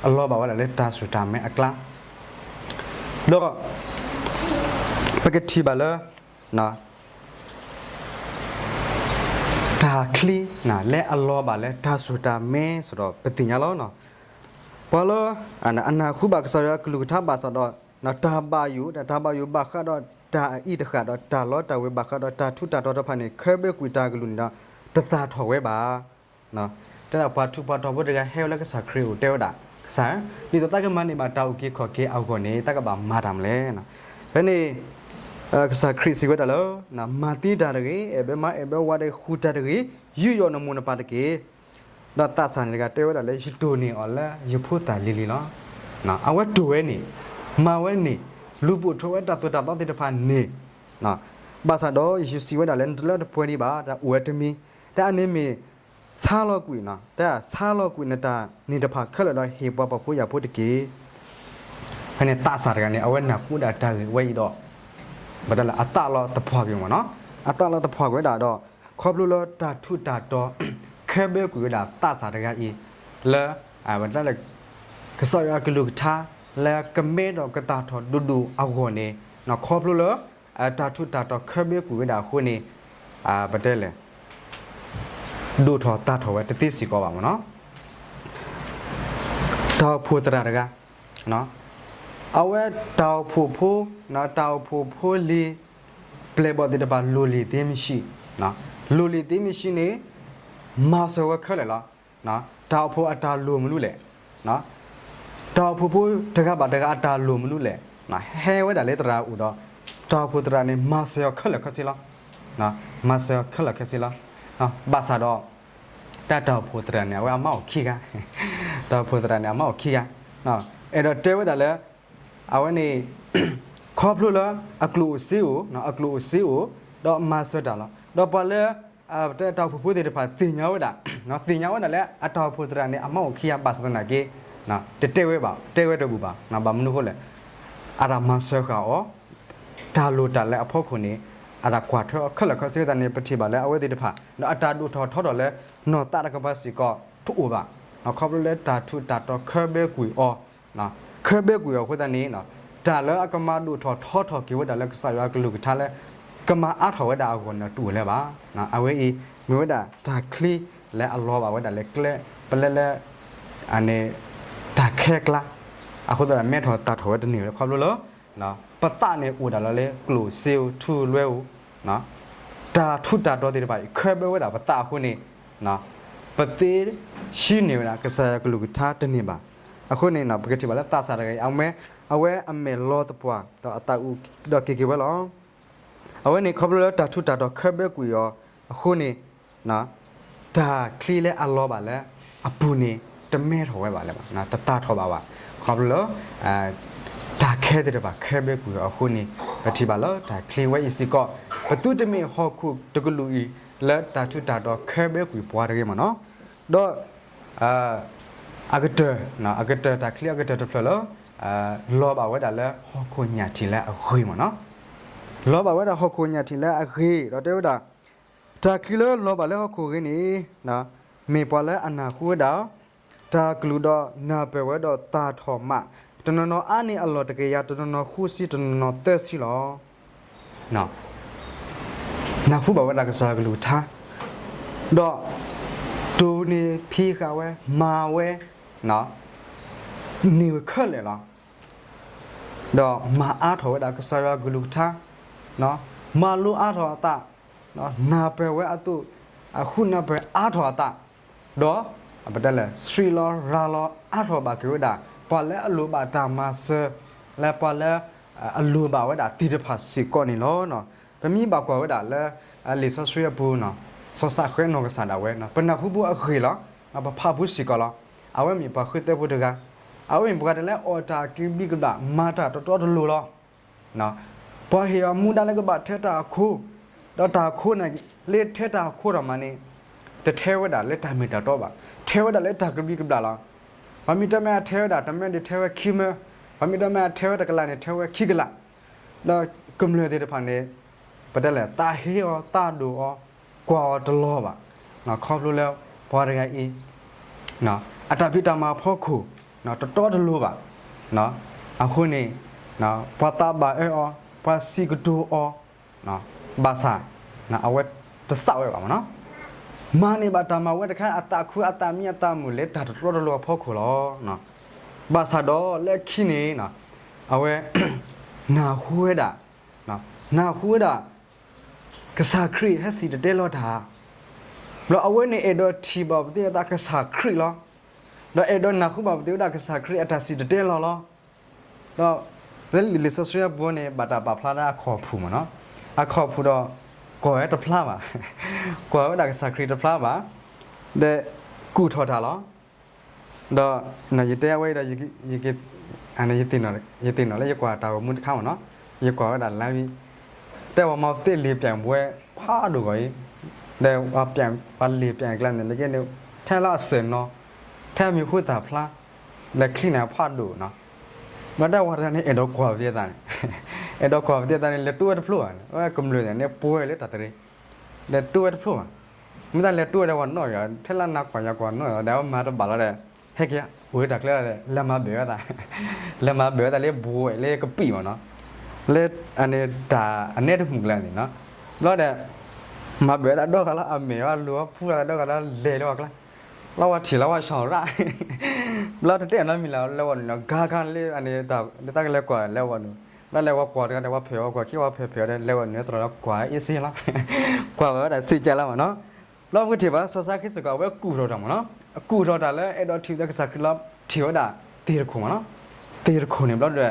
အလီၤဘၣ်ဝဲဒၣ်လၢတၢ်စူၢ်တၢ်မဲအကျါ, ဒီး ပကထံၣ်ဘၣ်လၢ တၢ်ချံ လၢအလီၤဘၣ်လၢတၢ်စူၢ်တၢ်မဲစ့ၢ်ဒီး ပသ့ၣ်ညါလီၤ. ပှၤလၢ အနၢ်ဟူဘၣ်ကစၢ်ယွၤကလုၢ်ကထါဘၣ်ဆၣ်ဒီး တၢ်ဘၣ်ယိၣ် တၢ်ဘၣ်ယိၣ်ဘၣ်ဃးဒီးတၢ်အအံၤတဃၣ်ဒီး တၢ်လီတၢ်ဝ့ၤဘၣ်ဃးဒီးတၢ်ထူးတၢ်တီၤတဖၣ်န့ၣ် ခဲဘၢကွံာ်တၢ်ကလုၢ်န့ၣ်ဒီး တသၣ်ထီၣ်ဝဲဘၣ်. တဲဒၣ်ပှၤထူးပှၤတီၤဖိတဂၤဟဲဝဲလၢကစၢ်ခရံာ်အိၣ်တဲဝဲဒၣ်, ကစၢ်ဧၢ, ဒ်သိးတၢ်ကမၤန့ၢ်ဘၣ်တၢ်အုၣ်က့ၤခီၣ်က့ၤအဂီၢ်န့ၣ် တၢ်ကဘၣ်မၤတၢ်မနုၤလဲၣ်. ဖဲန့ၣ် ကစၢ်ခရံာ်စံးဝဲဒၣ်လၢ မၤသံတၢ်တဂ့ၤ, အဲၣ်ဘၢမါအဲၣ်ဘၢဝၤတဂ့ၤ, ဃုတၢ်တဂ့ၤ, ယူးယီၣ်နမိၢ်နပၢ်တက့ၢ်. ဒီးသးစၢ်န့ၣ်တဂၤတဲဝဲဒၣ်လၢ ယတိၢ်န့ၢ်အီၤလၢယဖိသၣ်လံၤလံၤလီၤ. အဝဲတိၢ်ဝဲန့ၣ်, မၤဝဲန့ၣ်, လူၤပိာ်ထွဲဝဲတၢ်သိၣ်တၢ်သီသ့ၣ်တဖၣ်န့ၣ်, ဘၣ်ဆၣ်ဒီးယ့ၣ်ၡူးစံးဝဲဒၣ်လၢ နတလၢတပှဲၤဒံးဘၣ်, တၢ်အိၣ်ဝဲတမံၤ, တၢ်အန့ၣ်မ့ၢ် ဆါလီၤကွံာ်, တၢ်ဆါလီၤကွံာ်နတၢ်န့ၣ်တဖၣ်ခဲလၢာ်ဒီးဟ့ၣ်ပှၤဖှီၣ်ဖိယာ်ဖိတက့ၢ်. ဖဲန့ၣ်သးစၢ်တဂၤန့ၣ် အဝဲနၢ်ဟူဒၣ်တၢ်ဂ့ၢ်ဝဲအံၤဒီး ပတဲလၢအသးလီၤသဖှၣ်ကွံာ်မ့ၢ်နီၤ, အသးလီၤသဖှၣ်ကွံာ်ဝဲဒၣ်ဒီး ခီဖျိလၢတၢ်ထူးတၢ်တီၤ ခဲဘၢကွံာ်ဝဲဒၣ်သးစၢ်တဂၤအံၤ လၢ ပတဲလၢ ကစၢ်ယွၤကလုၢ်ကထါ လၢကမဲထီၣ်ကသၣ်ထီၣ်ဒိၣ်ဒိၣ်အဂီၢ်န့ၣ် ခီဖျိလၢ တၢ်ထူးတၢ်တီၤခဲဘၢကွံာ်ဝဲဒၣ်အဃိန့ၣ် ပတဲလဲၣ် ဒိၣ်ထီၣ်သၣ်ထီၣ်ဝဲတသ့စ့ၢ်ကီးဘၣ်မ့ၢ်နီၤ. တၢ်အိၣ်ဖှိၣ်သရၣ်တဂၤ အဝဲတၢ်အိၣ်ဖှိၣ်ဖိ တၢ်အိၣ်ဖှိၣ်ဖိလံၤ ပျဲၢ်ဘီၣ်သ့ၣ်တဖၣ် လိၣ်လံာ်သ့မ့ၢ်ဆံး, လိၣ်လံာ်သ့မ့ၢ်ဆံးန့ၣ် မၤစၢၤဝဲခဲလၢာ်လီၤ. တၢ်အိၣ်ဖှိၣ်အတၢ်လိၣ်မနုၤလဲၣ်, တၢ်အိၣ်ဖှိၣ်ဖိတဂၤဘၣ်တဂၤအတၢ်လိၣ်မနုၤလဲၣ်, ဟဲဝဲဒၣ်လၢသရၣ်အအိၣ်ဒီး တၢ်အိၣ်ဖှိၣ်သရၣ်န့ၣ် မၤစၢၤအီၤခဲလၢာ်ခဲဆ့လီၤ. မၤစၢၤအီၤခဲလၢာ်ခဲဆ့လီၤ. ဘၣ်ဆၣ်ဒီး တၢ်တၢ်အိၣ်ဖှိၣ်သရၣ်န့ၣ် အဝဲအမါအိၣ်ခံဂၤ, တၢ်အိၣ်ဖှိၣ်သရၣ်န့ၣ် အမါအိၣ်ခံဂၤ, အဲၣ်ဒိးတဲဝဲဒၣ်လၢ အဝဲန့ၣ် ခီဖျိလၢအကျိၣ်အိၣ်စ့အိၣ်, အကျိၣ်အိၣ်စ့အိၣ်, ဒီးမၤစၢၤတၢ်လီၤ. ဒီးပှၤလၢ ပတဲတၢ်အိၣ်ဖှိၣ်ဖိသ့ၣ်တဖၣ်သ့ၣ်ညါဝဲဒၣ်, သ့ၣ်ညါဝဲဒၣ်လၢအတၢ်အိၣ်ဖှိၣ်သရၣ်န့ၣ် အမါအိၣ်ခံဂၤဘၣ်ဆၣ်သနာ်က့ တတဲဝဲဘၣ်, တဲဝဲတဘူၣ်ဘၣ်. ဘၣ်မနုၤအဃိလဲၣ်, အတၢ်မၤစၢၤဃာ်အီၤ တၢ်လိၣ်တၢ်လၢအဖီခိၣ်န့ၣ် အတၢ်ကွၢ်ထွဲအီၤခဲလၢာ်ခဲဆ့သတးန့ၣ် ပထံၣ်ဘၣ်လၢအဝဲသ့ၣ်တဖၣ် ဒီးအတၢ်ဒိၣ်ထီၣ်ထီထီၣ်လၢ နီၢ်သးတကပၤစ့ၢ်ကီးတအိၣ်ဘၣ်. ခီဖျိလၢတၢ်ထူးတၢ်တီၤခဲဘၢကွံာ်အီၤ, ခဲဘၢကွံာ်အီၤအဃိသတးန့ၣ် တၢ်လၢအကမၤဒိၣ်ထီၣ်ထီထီၣ်က့ၤဝဲဒၣ်လၢကစၢ်ယွၤအကလုၢ်ကထါလၢ ကမၤအါထီၣ်ဝဲဒၣ်အဂီၢ်န့ၣ်တအိၣ်လၢၤဘၣ်. အဝဲအံၤ မ့ၢ်ဝဲဒၣ်တၢ်ချံလၢအလီၤဘၣ်ဝဲဒၣ်လၢကျဲ ပလဲလၢ အန့ၣ် တၢ်ခဲကျါ, အဃိသတးမဲထီၣ်သၣ်ထီၣ်ဝဲတန့ၢ်ဝဲခီဖျိလၢ ပသးန့ၣ်အိၣ်ဒၣ်လီၤလၢကျိၣ်စ့အိၣ်ထူလွဲအိၣ်, တၢ်ထူးတၢ်တီၤသ့ၣ်တဖၣ်အံၤ ခဲဘၢဝဲဒၣ်ပသးအဃိန့ၣ် ပသ့ဆှံန့ၢ်ဝဲဒၣ်ကစၢ်ယွၤကလုၢ်ကထါတန့ၢ်ဘၣ်. အဃိန့ၣ် ပကထံၣ်ဘၣ်လၢသးစၢ်တဂၤအံၤ အဝဲ အဝဲအမဲာ်လီၤသပှၢ် ဒီးအသးအုးဒီးက့ၤက့ၤဝဲလီၤ. အဝဲန့ၣ်ခီဖျိလၢတၢ်ထူးတၢ်တီၤခဲဘၢကွံာ်အီၤအဃိန့ၣ် တၢ်ချံလၢအလီၤဘၣ်လၢအပူၤန့ၣ် တမဲထီၣ်ဝဲဘၣ်လၢၤဘၣ်, တသၣ်ထီၣ်ဘၣ်ဘၣ်. ခီဖျိလၢ တၢ်ခဲသ့ၣ်တဖၣ်ခဲဘၢကွံာ်အီၤအဃိန့ၣ် ပထံၣ်ဘၣ်လၢတၢ်ချံဝဲအံၤစ့ၢ်ကီး ပသုတမ့ၢ်ဟီၣ်ခိၣ်တကလုာ်အံၤ လၢတၢ်ထူးတၢ်တီၤခဲဘၢကွံာ်ပှၤတဂ့ၤမ့ၢ်နီၤ. ဒီး အကတၢၢ် အကတၢၢ်တၢ်ချံအကတၢၢ်တဖျၢၣ်လၢ လီၤဘၣ်ဝဲဒၣ်လၢဟီၣ်ခိၣ်ညၣ်ထံးလၢအဂ့ၤမ့ၢ်နီၤ. လီၤဘၣ်ဝဲဒၣ်ဟီၣ်ခိၣ်ညၣ်ထံးလၢအဂ့ၤ ဒီးတဲဝဲဒၣ် တၢ်ချံလၢလီၤဘၣ်လၢဟီၣ်ခိၣ်ဂ့ၤန့ၣ် မ့ၢ်ပှၤလၢအနၢ်ဟူဝဲဒၣ် တၢ်ကလုၢ်ဒီးနၢ်ပၢၢ်ဝဲဒီးသၣ်ထီၣ်မး တနီၤနီၤအါန့ၢ်အလီၢ်တကယၤ တနီၤနီၤဃုဆံ တနီၤနီၤသၢဆံလီၤ. နၢ်ဟူဘၣ်ဝဲဒၣ်ကစၢ်ယွၤကလုၢ်ကထါ ဒီး တိၢ်န့ၢ်ဖံးဃာ်ဝဲ မၤဝဲ န့ၢ်ဝဲခဲလၢာ်လီၤ. ဒီးမၤအါထီၣ်ဝဲဒၣ်ကစၢ်ယွၤကလုၢ်ကထါ မၤလိအါထီၣ်အသး နၢ်ပၢၢ်ဝဲအသိး အဃုနၢ်ပၢၢ်အါထီၣ်အသး ဒီး ပတဲလဲၣ် ဆှံလီၤရၤလီၤအါထီၣ်ဘၣ်က့ၤဝဲဒၣ် ပှၤလၢအလိၣ်ဘၣ်တၢ်မၤစၢၤ လၢပှၤလၢ အလိၣ်ဘၣ်ဝဲဒၣ်သ့ၣ်တဖၣ်စ့ၢ်ကီးန့ၣ်လီၤ. ပမ့ၢ်ဘၣ်ကွၢ်ဝဲဒၣ်လၢ လံာ်စီဆှံအပူၤ စီၤစးဃဲနီၢ်ကစၢ်ဒၣ်ဝဲ ပနၢ်ဟူပူၤအဂ့ၢ်လီၤ. ပဖးပူၤစ့ၢ်ကီးလီၤ. အဝဲမ့ၢ်ပှၤဃုသၢဖိတဂၤ အဝဲမ့ၢ်ပှၤတလဲအီၣ်တၢ်ကဘံကဘျၣ် မၤတၢ်တတီတလိၤလီၤ. ပှၤဟ့ၣ်အီၤမူဒါလၢကဘၣ်ထဲတၢ်အခိ ဒီးတၢ်အခိန့ၣ် လၢထဲတၢ်အခိထီၣ်မးန့ၣ် တထဲဝဲဒၣ်လၢတၢ်မ့ၢ်တၢ်တီဘၣ်, ထဲဝဲဒၣ်လၢတၢ်ကဘံကဘျၣ်လီၤ. ပှၤမ့ၢ်တမ့ၢ်အထဲဝဲဒၣ် တမ့ၢ်ဒ်ထဲဝဲခံမၢ, ပှၤမ့ၢ်တမ့ၢ်အထဲဝဲတကလးန့ၣ် ထဲဝဲခံကလး, ဒီးကမျၢၢ်သ့ၣ်တဖၣ်န့ၣ် ပတဲလဲၣ် သးဟ့အီၤ သးဒိၣ်အီၤ ကွၢ်အီၤတလီၤဘၣ်. ခီဖျိလၢ ပှၤတဂၤအံၤ အတၢ်ဖံးတၢ်မၤအဖီခိၣ် တတီတလိၤဘၣ်. အဃိန့ၣ် ပှၤသးဘၣ်အၢအီၤ, ပှၤစံးကတိၤအီၤ ဘၣ်ဆၣ် အဝဲတသးဝဲဘၣ်မ့ၢ်နီၤ. မၤန့ၢ်ဘၣ်တၢ်မၤဝဲတခါ အသးခုအသးမံအသးမုာ်လၢတၢ်တတီတလိၤအဖီခိၣ်လီၤ. ဘၣ်ဆၣ်ဒီးလၢခံန့ၣ် အဝဲ နၢ်ဟူဝဲဒၣ် နၢ်ဟူဝဲဒၣ် ကစၢ်ခရံာ်ဟဲစံၣ်တဲၤတဲလီၤတၢ်, ဒီးအဝဲန့ၣ်အဲၣ်ဒိးထံၣ်ဘၣ်ပသ့ၣ်အသးကစၢ်ခရံာ်လီၤ. ဒီးအဲၣ်ဒိးနၢ်ဟူဘၣ်ပသ့ၣ်ဝဲဒၣ်ကစၢ်ခရံာ်အတၢ်စံၣ်တဲၤတဲလီၤလီၤ. ဒီးလၢလံာ်စီဆှံအပူၤန့ၣ် ဘၣ်တၢ်ပာ်ဖျါလၢအခီၣ်ဖူးမ့ၢ်နီၤ, အခီၣ်ဖူးဒီး ကွၢ်ဝဲတဖျါဘၣ်, ကွၢ်ဝဲဒၣ်ကစၢ်ခရံာ်တဖျါဘၣ်, ဒီးကူၣ်ထီၣ်တၢ်လီၤ. ဒီး ယတဲအဝဲဒီး ယသ့ၣ်နီၣ်လၢယကွၢ်တၢ်ဂီၤမူတခါမ့ၢ်နီၤ, ယကွၢ်ဝဲဒၣ်လၢ တဲဝဲမၤသ့ၣ်လံာ်ပျဲၢ်ဘှဲဖးဒိၣ်ဂီၢ်အံၤ, ဒီးပှၤလံာ်ပျဲၢ်ကျါန့ၣ် နကဲန့ၣ် ထဲလၢအစၢၤနီၤ, ထဲမံၤဟူသၣ်ဖျါ, ဒီးချံန့ၣ်ဖးဒိၣ်နီၤ, မ့ၢ်တဲဝဲတဂၤန့ၣ် အဲၣ်ဒိးကွၢ်ပသ့ၣ်အသးန့ၣ်, အဲၣ်ဒိးကွၢ်ပသ့ၣ်အသးန့ၣ် လဲၤတူၢ်ဝဲတဖျိဘၣ်န့ၣ်, ကမျၢၢ်န့ၣ် ပှဲၤလၢတၢ်တရံး, လဲၤတူၢ်ဝဲတဖျိဘၣ်, မ့ၢ်တၢ်လဲၤတူၢ်ဝဲဒီးပှၤနီၣ်ယီၤ ထဲလၢနၤကွၢ်ယၤကွၢ်နီၣ်ယီၤ ဒီးအဝဲမၤတဘၣ်လီၤဒီး ဟဲက့ၤ အိၣ်ဝဲတၢ်ကျဲလၢ လဲၤမၤဘၣ်ဝဲသး, လဲၤမၤဘၣ်ဝဲသးလၢဘှဲးလၢကပံာ်မ့ၢ်နီၤ, လၢအန့ၣ်တၢ်အနဲတမုာ်ကျဲန့ၣ်နီၤ, ဘျီဒီး မၤဘၣ်ဝဲသးဒီဂၤလီၤ အမဲာ်ဝဲလိၤဝဲဖူလီၤသးဒီဂၤလီၤ လဲၤလၢဝဲကျါ, လီၤဝဲထံၣ်လီၤဝဲဆီၣ်ရၣ် ဘျီတတဲနီတမံၤလၢၤလၢဝဲန့ၣ်နီၤ ကါခါလၢအန့ၣ် လၢတၢ်ကလဲၤကွၢ်လၢဝဲန့ၣ်, ဘျီလဲၤဝဲကွၢ်တဂၤဒီး ဝဲဖဲးဝဲကွၢ်ခံ ဝဲဖဲးဖဲးဒီး လဲၤဝဲန့ၣ်တရီဒီးကွၢ်အ့ၣ်စ့လီၤ, ကွၢ်ဝဲဒၣ်စ့ကၢလီၤမ့ၢ်နီၤ, ဘျီပကထံၣ်ဘၣ် စီၤစးဃ့စ့ၢ်ကီး အဝဲကူၣ်ထီၣ်တၢ်မ့ၢ်နီၤ, အကူၣ်ထီၣ်တၢ်လၢအဲၣ်ဒိးထံၣ်ဝဲဒၣ်ကစၢ်ခရံာ်လီၤ, ထံၣ်ဝဲဒၣ်သ့ၣ်တခိၣ်မ့ၢ်နီၤ, သ့ၣ်တခိၣ်န့ၣ်ဘျီ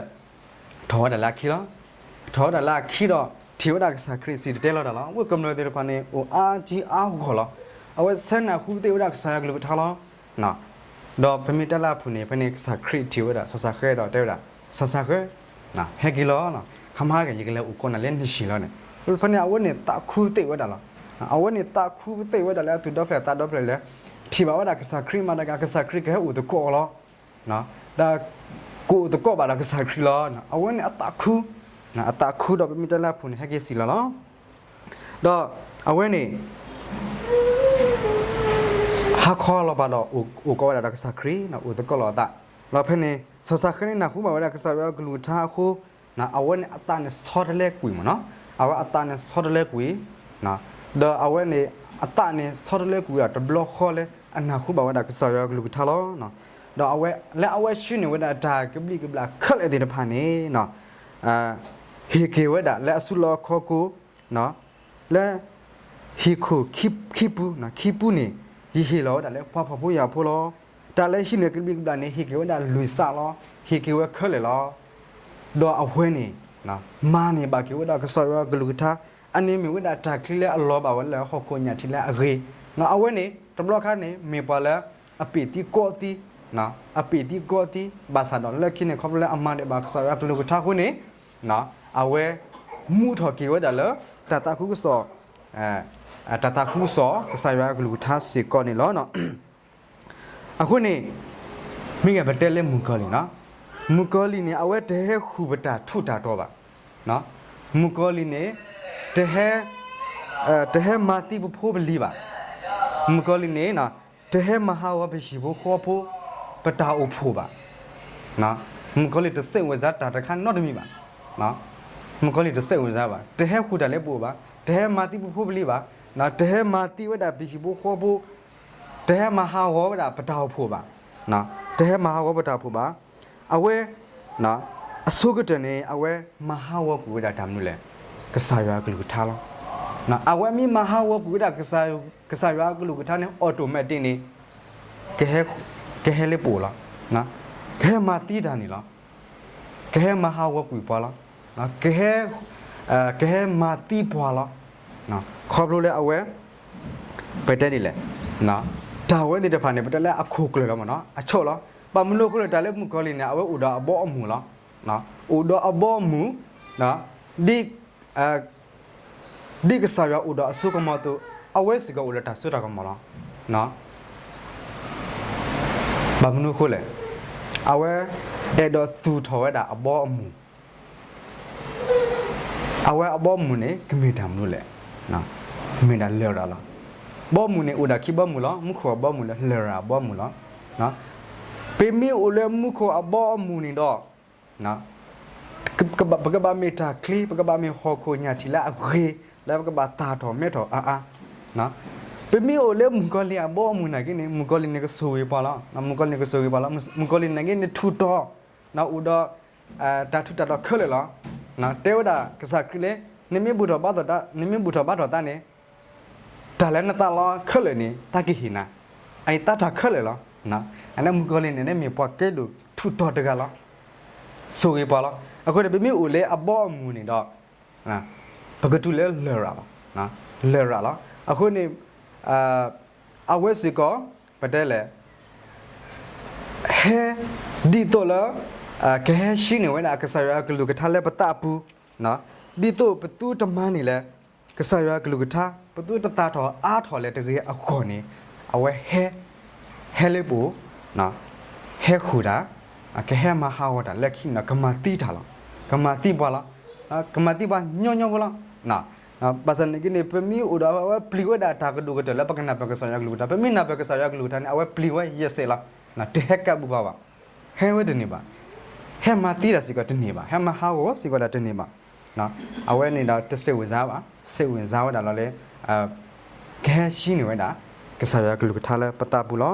ဒီး ထီၣ်ဝဲဒၣ်လၢအခံလီၤ, ထီၣ်ဝဲဒၣ်လၢအခံဒီး ထံၣ်ဝဲဒၣ်ကစၢ်ခရံာ်စံၣ်တဲၤတဲလီၤတၢ်လီၤ, ဝ့ၢ်ကမျၢၢ်သ့ၣ်တဖၣ်န့ၣ် အိၣ်အါထံအါဂီၢ်လီၤ, အဝဲဆၢနၢ်ဟူသ့ၣ်ဝဲဒၣ်ကစၢ်ယွၤကလုၢ်ကထါလီၤ, ဒီးပမ့ၢ်တဲလၢအပူၤန့ၣ် ဖဲန့ၣ်ကစၢ်ခရံာ်ထံၣ်ဝဲဒၣ် စီၤစးဃဲဒီးတဲဝဲဒၣ်, စီၤစးဃဲ, ဟဲက့ၤလီၤ, ဟါမၢ်က့ၤ ယကလဲၤအိၣ်ကိးနၤလၢနဟံၣ်လီၤန့ၣ်, ဖဲန့ၣ်အဝဲန့ၣ်သးခူသ့ၣ်ဝဲဒၣ်လီၤ, အဝဲန့ၣ်သးခူသ့ၣ်ဝဲဒၣ်လၢအသူၣ်ဒီဖျၢၣ်သးဒီဖျၢၣ်လၢ ထံၣ်ဘၣ်ဝဲဒၣ်ကစၢ်ခရံာ်မၤတၢ်ကါ ကစၢ်ခရံာ်ကဟဲအိၣ်သကိးလီၤ, ဒီး ကအိၣ်သကိးဘၣ်ဒီးကစၢ်ခရံာ်လီၤ, အဝဲန့ၣ်အသးခူ, အသးခူဒီးပမ့ၢ်တဲလၢအပူၤန့ၣ် ဟဲက့ၤစံၣ်လီၤလီၤ, ဒီးအဝဲန့ၣ် ဟါခီလီၤပာ်ဒီး အိၣ်ကိးဝဲဒၣ်ဒီးကစၢ်ခရံာ် အိၣ်သကိးလိာ်အသး, ဒီးဖဲန့ၣ် စီၤစးဃဲန့ၣ်နၢ်ဟူဘၣ်ဝဲဒၣ်ကစၢ်ယွၤကလုၢ်ကထါအဃိ, အဝဲန့ၣ်အသးန့ၣ်ဆီတလဲကွံာ်မ့ၢ်နီၤ, အဝဲအသးန့ၣ်ဆီတလဲကွံာ်, ဒီးအဝဲန့ၣ် အသးန့ၣ်ဆီတလဲကွံာ်ဒီးတဘျီဃီလၢအနၢ်ဟူဘၣ်ဝဲဒၣ်ကစၢ်ယွၤကလုၢ်ကထါလီၤ, ဒီးအဝဲလၢအဝဲဆှၢန့ၢ်ဝဲဒၣ်တၢ်ကဘျံးကဘျၣ်ခဲလၢာ်သ့ၣ်တဖၣ်န့ၣ် ဟ့ၣ်က့ၤဝဲဒၣ်လၢအစုလီၢ်ခီၣ်ခိၣ် လၢ ဟံၣ်ခိၣ်ခံပူ, ခံပူန့ၣ် ယဟ့ၣ်လီၤဝဲဒၣ်လၢပှၤဖှီၣ်ဖိယာ်ဖိလီၤ, တၢ်လၢဟံးန့ၢ်ကဘျံးကဘျၣ်န့ၣ် ဟ့ၣ်က့ၤဝဲဒၣ်လွံၢ်စးလီၤ, ဟ့ၣ်က့ၤဝဲခဲလၢာ်လီၤ, ဒီးအဝဲန့ၣ် မၤန့ၢ်ဘၣ်က့ၤဝဲဒၣ်ကစၢ်ယွၤကလုၢ်ကထါ, အန့ၣ်မ့ၢ်ဝဲဒၣ်တၢ်ချံလၢအလီၤဘၣ်ဝဲလၢဟီၣ်ခိၣ်ညၣ်ထံးလၢအဂ့ၤ, အဝဲန့ၣ် တဘျီခါန့ၣ် မ့ၢ်ပှၤလၢ အပ့ၢ်သံကီသံ, အပ့ၢ်သံကီသံ, ဘၣ်ဆၣ်ဒီးလၢခံန့ၣ် ခီဖျိလၢအမၤဒံးဘၣ်ကစၢ်ယွၤကလုၢ်ကထါအဃိန့ၣ် အဝဲ မူထီၣ်က့ၤဝဲဒၣ်လၢ တၢ်သးခုကစီၣ်, တၢ်သးခုကစီၣ် ကစၢ်ယွၤကလုၢ်ကထါစ့ၢ်ကီးန့ၣ်လီၤ. အဃိန့ၣ် မ့ၢ်ဂ့ၤပတဲလၢမုၣ်ကီၤလံၢ်နီၤ, မုၣ်ကီၤလံၢ်န့ၣ် အဝဲတဟဲဃုာ်ပတၢ်ထူးတၢ်တီၤဘၣ်, မုၣ်ကီၤလံၢ်န့ၣ် တဟဲ တဟဲမၤသံပဖိပလံၤဘၣ်, မုၣ်ကီၤလံၢ်န့ၣ် တဟဲမၤဟးဂီၤပဟံၣ်ဖိဃီဖိ ပတၢ်အိၣ်ဖှိၣ်ဘၣ်, မုၣ်ကီၤလံၢ်တစိတ်ဝင်စားတၢ်တခါနီတမံၤဘၣ်, မုၣ်ကီၤလံၢ်တစိတ်ဝင်စားဘၣ်, တဟဲဃုာ်တၢ်လၢပအိၣ်ဘၣ်, တဟဲမၤသံပဖိပလံၤဘၣ်, တဟဲမၤသံဝဲဒၣ်ပဟံၣ်ဖိဃီဖိ, တဟဲမၤဟးဂီၤဝဲဒၣ်ပတၢ်အိၣ်ဖှိၣ်ဘၣ်, တဟဲမၤဟးဂီၤပတၢ်အိၣ်ဖှိၣ်ဘၣ်, အဝဲ အဆိကတၢၢ်န့ၣ် အဝဲမၤဟးဂီၤကွံာ်ဝဲဒၣ်တၢ်မနုၤလဲၣ်, ကစၢ်ယွၤကလုၢ်ကထါလီၤ. အဝဲမ့ၢ်မၤဟးဂီၤကွံာ်ဝဲဒၣ် ကစၢ်ယွၤကလုၢ်ကထါန့ၣ် automatic န့ၣ် ကဟဲ ကဟဲလၢပအိၣ်လီၤ. ကဟဲမၤသံတၢ်န့ၣ်လီၤ. ကဟဲမၤဟးဂီၤကွံာ်ပှၤလီၤ. ကဟဲ ကဟဲမၤသံပှၤလီၤ. ခီဖျိလၢအဝဲ ပတဲဒ်လဲၣ်, တၢ်ဝဲသ့ၣ်တဖၣ်န့ၣ် ပတဲလၢအခိၣ်ကျၢၢ်လီၤမ့ၢ်နီၤ, အဆိလီၤ. ဘၣ်မနုၤအဃိလၢတၢ်လၢမုၣ်ကီၤလံၢ်န့ၣ် အဝဲအိၣ်ဒီးအဘီအမုၢ်လီၤ. အိၣ်ဒီးအဘီအမုၢ်, ဒ် ဒ်ကစၢ်ယွၤအိၣ်ဒီးအစိကမီၤအသိး, အဝဲစ့ၢ်ကီးအိၣ်ဒီးတၢ်စိတၢ်ကမီၤလီၤ. ဘၣ်မနုၤအဃိလဲၣ်, အဝဲအဲၣ်ဒိးသူၣ်ထီၣ်ဝဲဒၣ်အဘီအမုၢ် အဝဲအဘီအမုၢ်န့ၣ် ကမ့ၢ်တၢ်မနုၤလဲၣ်, မ့ၢ်ဒၣ်လရာ်လီၤ. ဘီအမုၢ်န့ၣ်အိၣ်ဒၣ်ခံဘီအမုၢ်လီၤ. မူခိၣ်အဘီအမုၢ်လၢလရာ်အဘီအမုၢ်လီၤ. ပမ့ၢ်အိၣ်လၢမူခိၣ်အဘီအမုၢ်န့ၣ်ဒီး ပကဘၣ်မ့ၢ်တၢ်ချံ, ပကဘၣ်မ့ၢ်ဟီၣ်ခိၣ်ညၣ်ထံးလၢအဂ့ၤ, လၢပကဘၣ်သၣ်ထီၣ်မဲထီၣ်အါအါ. ပမ့ၢ်အိၣ်လၢမုၣ်ကီၤလံၢ်အဘီအမုၢ်နာ်က့န့ၣ် မုၣ်ကီၤလံၢ်န့ၣ်ကဆိၣ်ဂ့ၤပှၤလီၤ. မုၣ်ကီၤလံၢ်န့ၣ်ကဆိၣ်ဂ့ၤပှၤလီၤ. မုၣ်ကီၤလံၢ်နာ်က့န့ၣ်ထူးတီၤ, အိၣ်ဒီး တၢ်ထူးတၢ်တီၤခဲလၢာ်လီၤ. တဲဝဲဒၣ်ကစၢ်ခရံာ်လၢ နမ့ၢ်ဘူၣ်ထီၣ်ဘါထီၣ်သး, နမ့ၢ်ဘူၣ်ထီၣ်ဘါထီၣ်သးန့ၣ် တၢ်လၢနသးလီခဲလၢာ်န့ၣ် သးကဟ့ၣ်နၤ, အအံၤသးထီၣ်ခဲလၢာ်လီၤ. အန့ၣ်မုၣ်ကီၤလံၢ်န့ၣ် မ့ၢ်ပှၤကဲဒိၣ်ထူးတီၤတဂၤလီၤ. ဆိၣ်ဂ့ၤပှၤလီၤ. အဃိန့ၣ် ပမ့ၢ်အိၣ်လၢအဘီအမုၢ်န့ၣ်ဒီး ပကတုၤလၢလရာ်လီၤ. လရာ်လီၤ. အဃိန့ၣ် အဝဲစ့ၢ်ကီး ပတဲလဲၣ် ဟဲ ဒ်သိးလၢ ကဟဲဆှၢန့ၢ်ဝဲဒၣ်ကစၢ်ယွၤအကလုၢ်ကထါလၢပသးအပူၤ, ဒ်သိးပသုတမၤန့ၢ်လၢ ကစၢ်ယွၤအကလုၢ်ကထါ ပသုတသၣ်ထီၣ်အါထီၣ်လၢၤတဂ့ၤအဂီၢ်န့ၣ် အဝဲဟဲ ဟဲလၢပအိၣ်, ဟဲဃုာ်တၢ်, ကဟဲမၤဟးဂီၤတၢ်လၢခံန့ၣ် ကမၤသံတၢ်လီၤ. ကမၤသံပှၤလီၤ. ကမၤသံပှၤညီညီဖိလီၤ. ဘၣ်ဆၣ်န့ၣ်က့န့ၣ် ပမ့ၢ်အိၣ်ဒီးအဝဲပျံၤဝဲဒၣ်တၢ်ကဒိၣ်ကတၢၢ်လၢပကနၢ်ပၢၢ်ကစၢ်ယွၤကလုၢ်ကထါ, ပမ့ၢ်နၢ်ပၢၢ်ကစၢ်ယွၤကလုၢ်ကထါန့ၣ် အဝဲပျံၤဝဲယဲၢ်စဲးလီၤ. တဟဲကပ်ဘူးပှၤဘၣ်, ဟဲဝဲတန့ၢ်ဘၣ်, ဟဲမၤသံတၢ်စ့ၢ်ကီးတန့ၢ်ဘၣ်, ဟဲမၤဟးဂီၤစ့ၢ်ကီးဒၣ်တန့ၢ်ဘၣ်. အဝဲန့ၣ်ဒီးတစိတ်ဝင်စားဘၣ်, စိတ်ဝင်စားဝဲဒၣ်လီၤလၢ ကဟဲဟံးန့ၢ်ဝဲဒၣ် ကစၢ်ယွၤကလုၢ်ကထါလၢပသးပူၤလီၤ.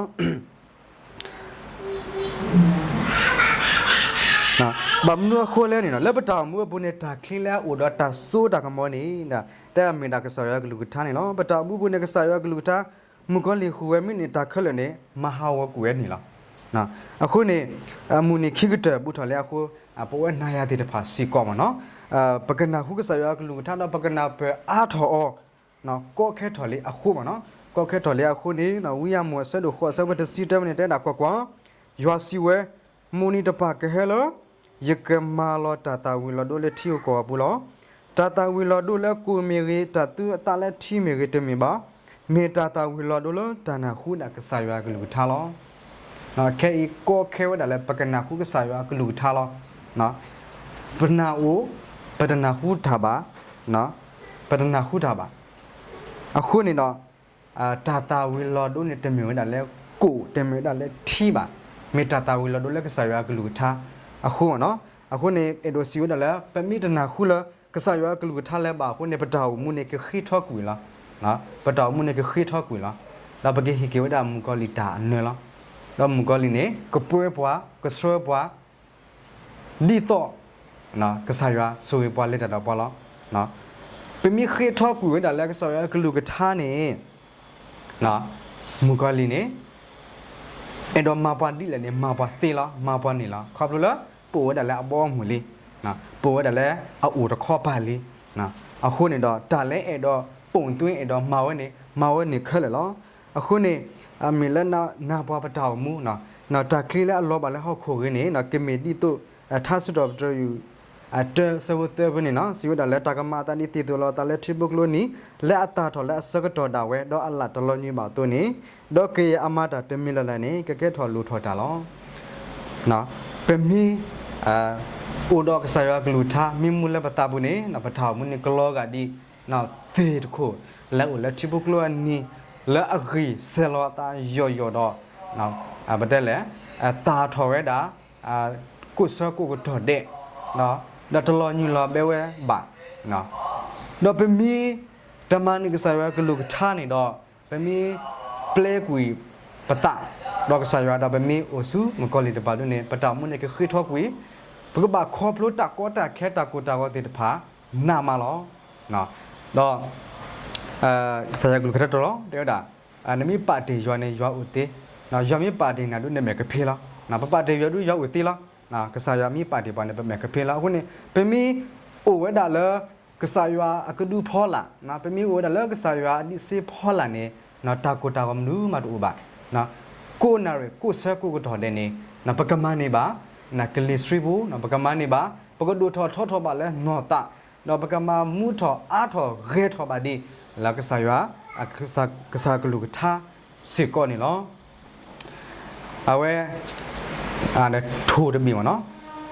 ဘၣ်မနုၤအဃိလဲၣ်န့ၣ်လီၤ, လၢပတၢ်အိၣ်မူအပူၤန့ၣ် တၢ်ချံလၢအအိၣ်ဒီးတၢ်စိတၢ်ကမီၤန့ၣ် တဲအမ့ၢ်ဒၣ်ကစၢ်ယွၤကလုၢ်ကထါန့ၣ်လီၤ. ပတၢ်အိၣ်မူအပူၤန့ၣ် ကစၢ်ယွၤကလုၢ်ကထါ မုၣ်ကီၤလံၢ်ဟူးဝဲမ့ၢ်န့ၢ်တၢ်ခဲလၢာ်န့ၣ် မၤဟးဂီၤကွံာ်ဝဲန့ၣ်လီၤ. အဃိန့ၣ် မုၢ်နံၤခံကတၢၢ်ဘူးထီၣ်လံအဃိ ပဝဲနၤယၤသ့ၣ်တဖၣ်စ့ၢ်ကီးမ့ၢ်နီၤ, ပကနၢ်ဟူကစၢ်ယွၤကလုၢ်ကထါဒီးပကနၢ်ပၢၢ်အါထီၣ်အီၤ ကီခဲထီၣ်လံအဃိမ့ၢ်နီၤ, ကီခဲထီၣ်လံအဃိန့ၣ် ဝံယၢမူးအဆၢဒိၣ်ဃိးအဆၢဖိတဆံတၢန့ၣ် တဲဒၣ်ကွၢ်ကွၢ်, ယွၤစံးဝဲ, မိၢ်နံၤတဖၣ်ကဟဲလၢ ယကမၤလီၤတၢ်သၣ်ဝံၤလီၤဒိလၢထံဂုၤကီၢ်ဂၤအပူၤလီၤ. တၢ်သၣ်ဝံၤလီၤဒိလၢကိၣ်မ့ၢ်ဂ့ၤ, တၢ်သူအသးလၢထံမ့ၢ်ဂ့ၤတမ့ၢ်ဘၣ်, မ့ၢ်တၢ်သၣ်ဝံၤလီၤဒိလၢတၢ်နၢ်ဟူဒၣ်ကစၢ်ယွၤကလုၢ်ကထါလီၤ. ခဲအံၤကီခဲဝဲဒၣ်လၢပကနၢ်ဟူကစၢ်ယွၤကလုၢ်ကထါလီၤ. ပနၢ်အိၣ်, ပတနၢ်ဟူတၢ်ဘၣ်, ပတနၢ်ဟူတၢ်ဘၣ်. အဃိန့ၣ်ဒီး တၢ်သၣ်ဝံၤလီၤဒိန့ၣ် တမ့ၢ်ဝဲဒၣ်လၢကိၣ်, တမ့ၢ်ဝဲဒၣ်လၢထံဘၣ်, မ့ၢ်တၢ်သၣ်ဝံၤလီၤဒိလၢကစၢ်ယွၤကလုၢ်ကထါအဃိမ့ၢ်နီၤ. အဃိန့ၣ် အဲၣ်ဒိးစံးဝဲဒၣ်လၢ ပမ့ၢ်တနၢ်ဟူလၢ ကစၢ်ယွၤကလုၢ်ကထါလၢၤဘၣ်အဃိန့ၣ် ပတၢ်အိၣ်မူန့ၣ်ကဃ့ထီကွံာ်လီၤ. ပတၢ်အိၣ်မူန့ၣ်ကဃ့ထီကွံာ်လီၤ. ဒီးပကဟ့ၣ်က့ၤဝဲဒၣ်မုၣ်ကီၤလံၢ်တၢ်အနၢလီၤ. ဒီးမုၣ်ကီၤလံၢ်န့ၣ် ကပၢပှၤ, ကဆှၢပှၤ ဒ်သိး ကစၢ်ယွၤဆိၣ်ဂ့ၤပှၤလဲၤတၢ်ဒီးပှၤလီၤ. ပမ့ၢ်ဃ့ထီကွံာ်ဝဲဒၣ်လၢကစၢ်ယွၤကလုၢ်ကထါန့ၣ် မုၣ်ကီၤလံၢ်န့ၣ် အဲၣ်ဒိးမၤပှၤဒ်လဲၣ်န့ၣ် မၤပှၤသ့လီၤ, မၤပှၤန့ၣ်လီၤ. ခီဖျိလၢပအိၣ်ဝဲဒၣ်လၢအဘီအမုၢ်လံ, ပအိၣ်ဝဲဒၣ်လၢအအိၣ်တခီပၤလံ. အဃိန့ၣ်ဒီး တၢ်လၢအဲၣ်ဒိးပိာ်သွ့အဲၣ်ဒိးမၤဝဲန့ၣ် မၤဝဲန့ၣ်ခဲလၢာ်လီၤ. အဃိန့ၣ် မ့ၢ်လၢနၢ်ပှၤပတၢ်အိၣ်မူ တၢ်ချံလၢအလီၤဘၣ်လၢဟီၣ်ခိၣ်ဂ့ၤန့ၣ် ကမ့ၢ်ဒ်သိး ထါစံးထီၣ်ပတြၢၤ တၢ ဆၢဖိသၢဖဲန့ၣ်နီၤ စံးဝဲဒၣ်လၢ တၢ်ကမၤအသးဒ်သ့ၣ်သိးလီၤအသးလၢထံဖိကျိနံၤ လၢအသၣ်ထီၣ်လၢအဆၢကတီၢ်ဒၣ်ဝဲ ဒီးအလၢ်တလီၤညွံးဘၣ်အသိးန့ၣ်, ဒီးကယဲၢ်အမၤတၢ်တမံၤလၢ်လၢ်န့ၣ် ကကဲထီၣ်လိၣ်ထီၣ်တၢ်လီၤ. ပမ့ၢ် အိၣ်ဒီးကစၢ်ယွၤကလုၢ်ကထါ မ့ၢ်မူလၢပသးပူၤန့ၣ် ပတၢ်အိၣ်မူန့ၣ်ကလီၤဂာ်ဒ် သ့ၣ်တခိၣ် လၢအအိၣ်လၢထံဖိကျိအနံၤ လၢအဂံၢ်ဆဲးလီၤအသးယိာ်ယိာ်ဒီး ပတဲလဲၣ် သၣ်ထီၣ်ဝဲဒၣ် ကိးဆၢကိးကတီၢ်ဒဲး ဒီးတလီၤညွံးလီၤဘဲဝဲဘၣ်. ဒီးပမ့ၢ်တမၤန့ၢ်ကစၢ်ယွၤကလုၢ်ကထါန့ၣ်ဒီး ပမ့ၢ်ပျဲကွံာ်ပသး ဒီးကစၢ်ယွၤဒီးပမ့ၢ်အိၣ်ဆူမုၣ်ကီၤလံၢ်တပၤဒ်န့ၣ် ပတၢ်အိၣ်မူန့ၣ်ကဃ့ထီကွံာ်, ပကဘၣ်ခီဖျိတၢ်ကီတၢ်ခဲတၢ်ကိၢ်တၢ်ဂီၤသ့ၣ်တဖၣ် နးမးလီၤ. ဒီး ကစၢ်ယွၤကလုၢ်ကထါတလီၤ တဲဝဲဒၣ် နမ့ၢ်ပာ်တ့ၢ်ယွၤန့ၣ် ယွၤအိၣ်သ့, ယွၤမ့ၢ်ပာ်တ့ၢ်နၤဒ်န့ၣ်မဲာ်ကဖ့လီၤ. ပပာ်တ့ၢ်ယွၤဒ်ယွၤအိၣ်သ့လီၤ. ကစၢ်ယွၤမ့ၢ်ပာ်တ့ၢ်ပှၤန့ၣ် ပမဲာ်ကဖ့လီၤ. အဃိန့ၣ် ပမ့ၢ်အိၣ်ဝဲဒၣ်လၢ ကစၢ်ယွၤအကဒုဖီလာ်, ပမ့ၢ်အိၣ်ဝဲဒၣ်လၢကစၢ်ယွၤအဒံးစ့ဖီလာ်န့ၣ် တၢ်ကိၢ်တၢ်ဂီၤမနုၤမးတအိၣ်ဘၣ်. ကိးနၣ်ရံၣ်ကိးဆၢကိးကတီၢ်ဒဲးန့ၣ် ပကမၤန့ၢ်ဘၣ် ကလံၤဆှံပူၤ, ပကမၤန့ၢ်ဘၣ် ပကဒိၣ်ထီၣ်ထီထီၣ်ဘၣ်လၢနီၢ်သး, ဒီးပကမၤမူထီၣ်အါထီၣ်ဂဲၤထီၣ်ဘၣ်ဒ် လၢကစၢ်ယွၤ ကစၢ်ကလုၢ်ကထါစ့ၢ်ကီးန့ၣ်လီၤ. အဝဲ ထိၣ်တဘ့ၣ်မ့ၢ်နီၤ,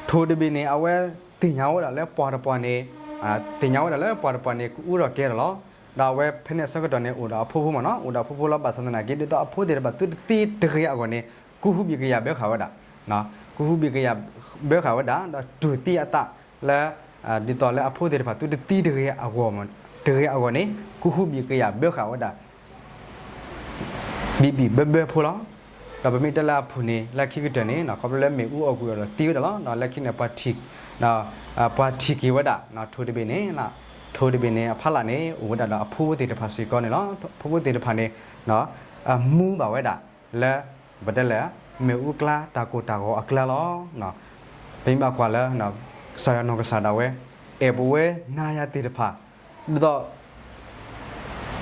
ထိၣ်တဘ့ၣ်န့ၣ် အဝဲသ့ၣ်ညါဝဲဒၣ်လၢပှၤတပှၤန့ၣ်, သ့ၣ်ညါဝဲဒၣ်လၢပှၤတပှၤန့ၣ် ကအူထီၣ်ကဲထီၣ်လီၤ. ဒီးအဝဲဖဲန့ၣ်အဆၢကတီၢ်န့ၣ် အိၣ်ဒီးအဖိဖိမ့ၢ်နီၤ, အိၣ်ဒီးအဖိဖိလီၤ. ဘၣ်ဆၣ်သနာ်က့ ဒ်သိးအဖိသ့ၣ်တဖၣ်သုတသံတဂ့ၤအဂီၢ်န့ၣ် ကူဟူးဘံၣ်ကယာ်ဘၢဃာ်ဝဲဒၣ်, ကူဟူးဘံၣ်ကယာ်ဘၢဃာ်ဝဲဒၣ် ဒီးတူၢ်သံအသးလၢ ဒ်သိးလၢအဖိသ့ၣ်တဖၣ်သုတသံတဂ့ၤအဂီၢ်, တဂ့ၤအဂီၢ်န့ၣ် ကူဟူးဘံၣ်ကယာ်ဘၢဃာ်ဝဲဒၣ် ဘံၣ်ဘံၣ်ဘၢဘၢဖိလီၤ. ဒီးပမ့ၢ်တဲလၢအဖုၣ်န့ၣ် လၢခံကတၢၢ်န့ၣ် ခီဖျိလၢမ့ၣ်အူအီၣ်ကွံာ်အီၤဒီးသံဝဲဒၣ်လီၤ. ဒီးလၢခံန့ၣ် ပှၤထံၣ်က့ၤဝဲဒၣ် ထိၣ်တဘ့ၣ်န့ၣ်, ထိၣ်တဘ့ၣ်န့ၣ် အဖီလာ်န့ၣ် အိၣ်ဝဲဒၣ်ဒီးအဖိဖိသ့ၣ်တဖၣ်စ့ၢ်ကီးန့ၣ်လီၤ. ဖိဖိသ့ၣ်တဖၣ်န့ၣ် မူဘၣ်ဝဲဒၣ်လၢ ပတဲလၢ မ့ၣ်အူအကျါ တၢ်ကိၢ်တၢ်ဂီၤအကျါလီၤ. ပမ့ၢ်ဘၣ်ကွၢ်လၢ ကစၢ်ယွၤနီၢ်ကစၢ်ဒၣ်ဝဲ အဲၣ်ပဝဲနၤယၤသ့ၣ်တဖၣ် ဒ်သိး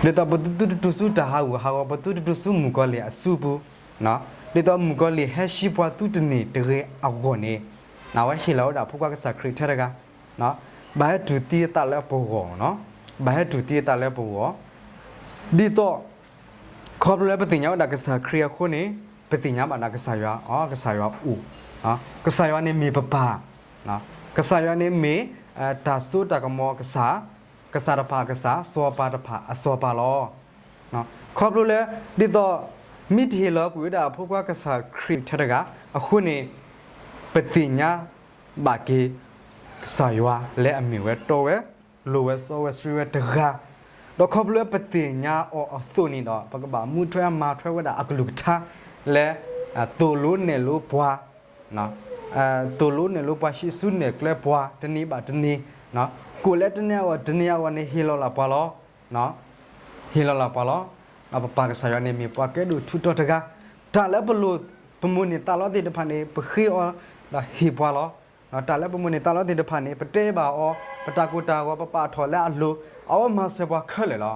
ဒ်သိးပသုတတုၤဆူတၢ်ဟးဂူာ်ဟးဂီၤ, ပသုတတုၤဆူမုၣ်ကီၤလံၢ်အစုပူၤ, ဒ်သိးမုၣ်ကီၤလံၢ်ဟဲဟံးပှၤသုတန့ၢ်တဂ့ၤအဂီၢ်န့ၣ်, အဝဲဟ့ၣ်လီၤဝဲဒၣ်ဖိခွါကစၢ်ခရံာ်ထဲတဂၤ ဘၣ်ဟဲတူၢ်သံအသးလၢပဂီၢ်, ဘၣ်ဟဲတူၢ်သံအသးလၢပဂီၢ်, ဒ်သိး ခီဖျိလၢပသ့ၣ်ညါဝဲဒၣ်ကစၢ်ခရံာ်အဃိန့ၣ် ပသ့ၣ်ညါဘၣ်ဒၣ်ကစၢ်ယွၤ, ကစၢ်ယွၤအိၣ်, ကစၢ်ယွၤန့ၣ်မ့ၢ်ပပၢ်, ကစၢ်ယွၤန့ၣ်မ့ၢ် တၢ်စိတၢ်ကမီၤကစၢ်, ကစၢ်တဖၣ်အကစၢ်, စီၤပၤတဖၣ်အစီၤပၤလီၤ. ခီဖျိလၢ ဒ်သိး မ့ၢ်တဟ့ၣ်လီၤကွံာ်ဝဲဒၣ်အဖိခွါကစၢ်ခရံာ်ထဲတဂၤအဃိန့ၣ်, ပသ့ၣ်ညါဘၣ်က့ၤ ကစၢ်ယွၤလၢအမ့ၢ်ဝဲတီဝဲ, လိၤဝဲစီဝဲဆှံဝဲတဂၤ, ဒီးခီဖျိပသ့ၣ်ညါအီၤအသိးန့ၣ်ဒီး ပကဘၣ်မူထွဲမၤထွဲဝဲဒၣ်အကလုၢ်ကထါ လၢ သိၣ်လိနဲၣ်လိပှၤ သိၣ်လိနဲၣ်လိပှၤ ဟံးစုနဲၣ်ကျဲပှၤ တနံၤဘၣ်တနံၤ, ကိၣ်လၢတနံၤအဂီၢ်တနံၤအဂီၢ်န့ၣ် ဟ့ၣ်လီၤလၢပှၤလီၤ. ဟ့ၣ်လီၤလၢပှၤလီၤ. ပပၢ်ကစၢ်ယွၤန့ၣ် မ့ၢ်ပှၤကဲဒိၣ်ထူးတီၤတဂၤ, တၢ်လၢပလိၣ်ပမိၣ်န့ၢ်သးလီသ့ၣ်တဖၣ်န့ၣ် ပဃ့အီၤဒီးဟ့ၣ်ပှၤလီၤ. တၢ်လၢပမိၣ်န့ၢ်သးလီသ့ၣ်တဖၣ်န့ၣ် ပတဲဘၣ်အီၤ, ပတၢ်ကိၢ်တၢ်ဂီၤ ပပာ်ထီၣ်လၢအလိၤ, အဝဲမၤစၢၤပှၤခဲလၢာ်လီ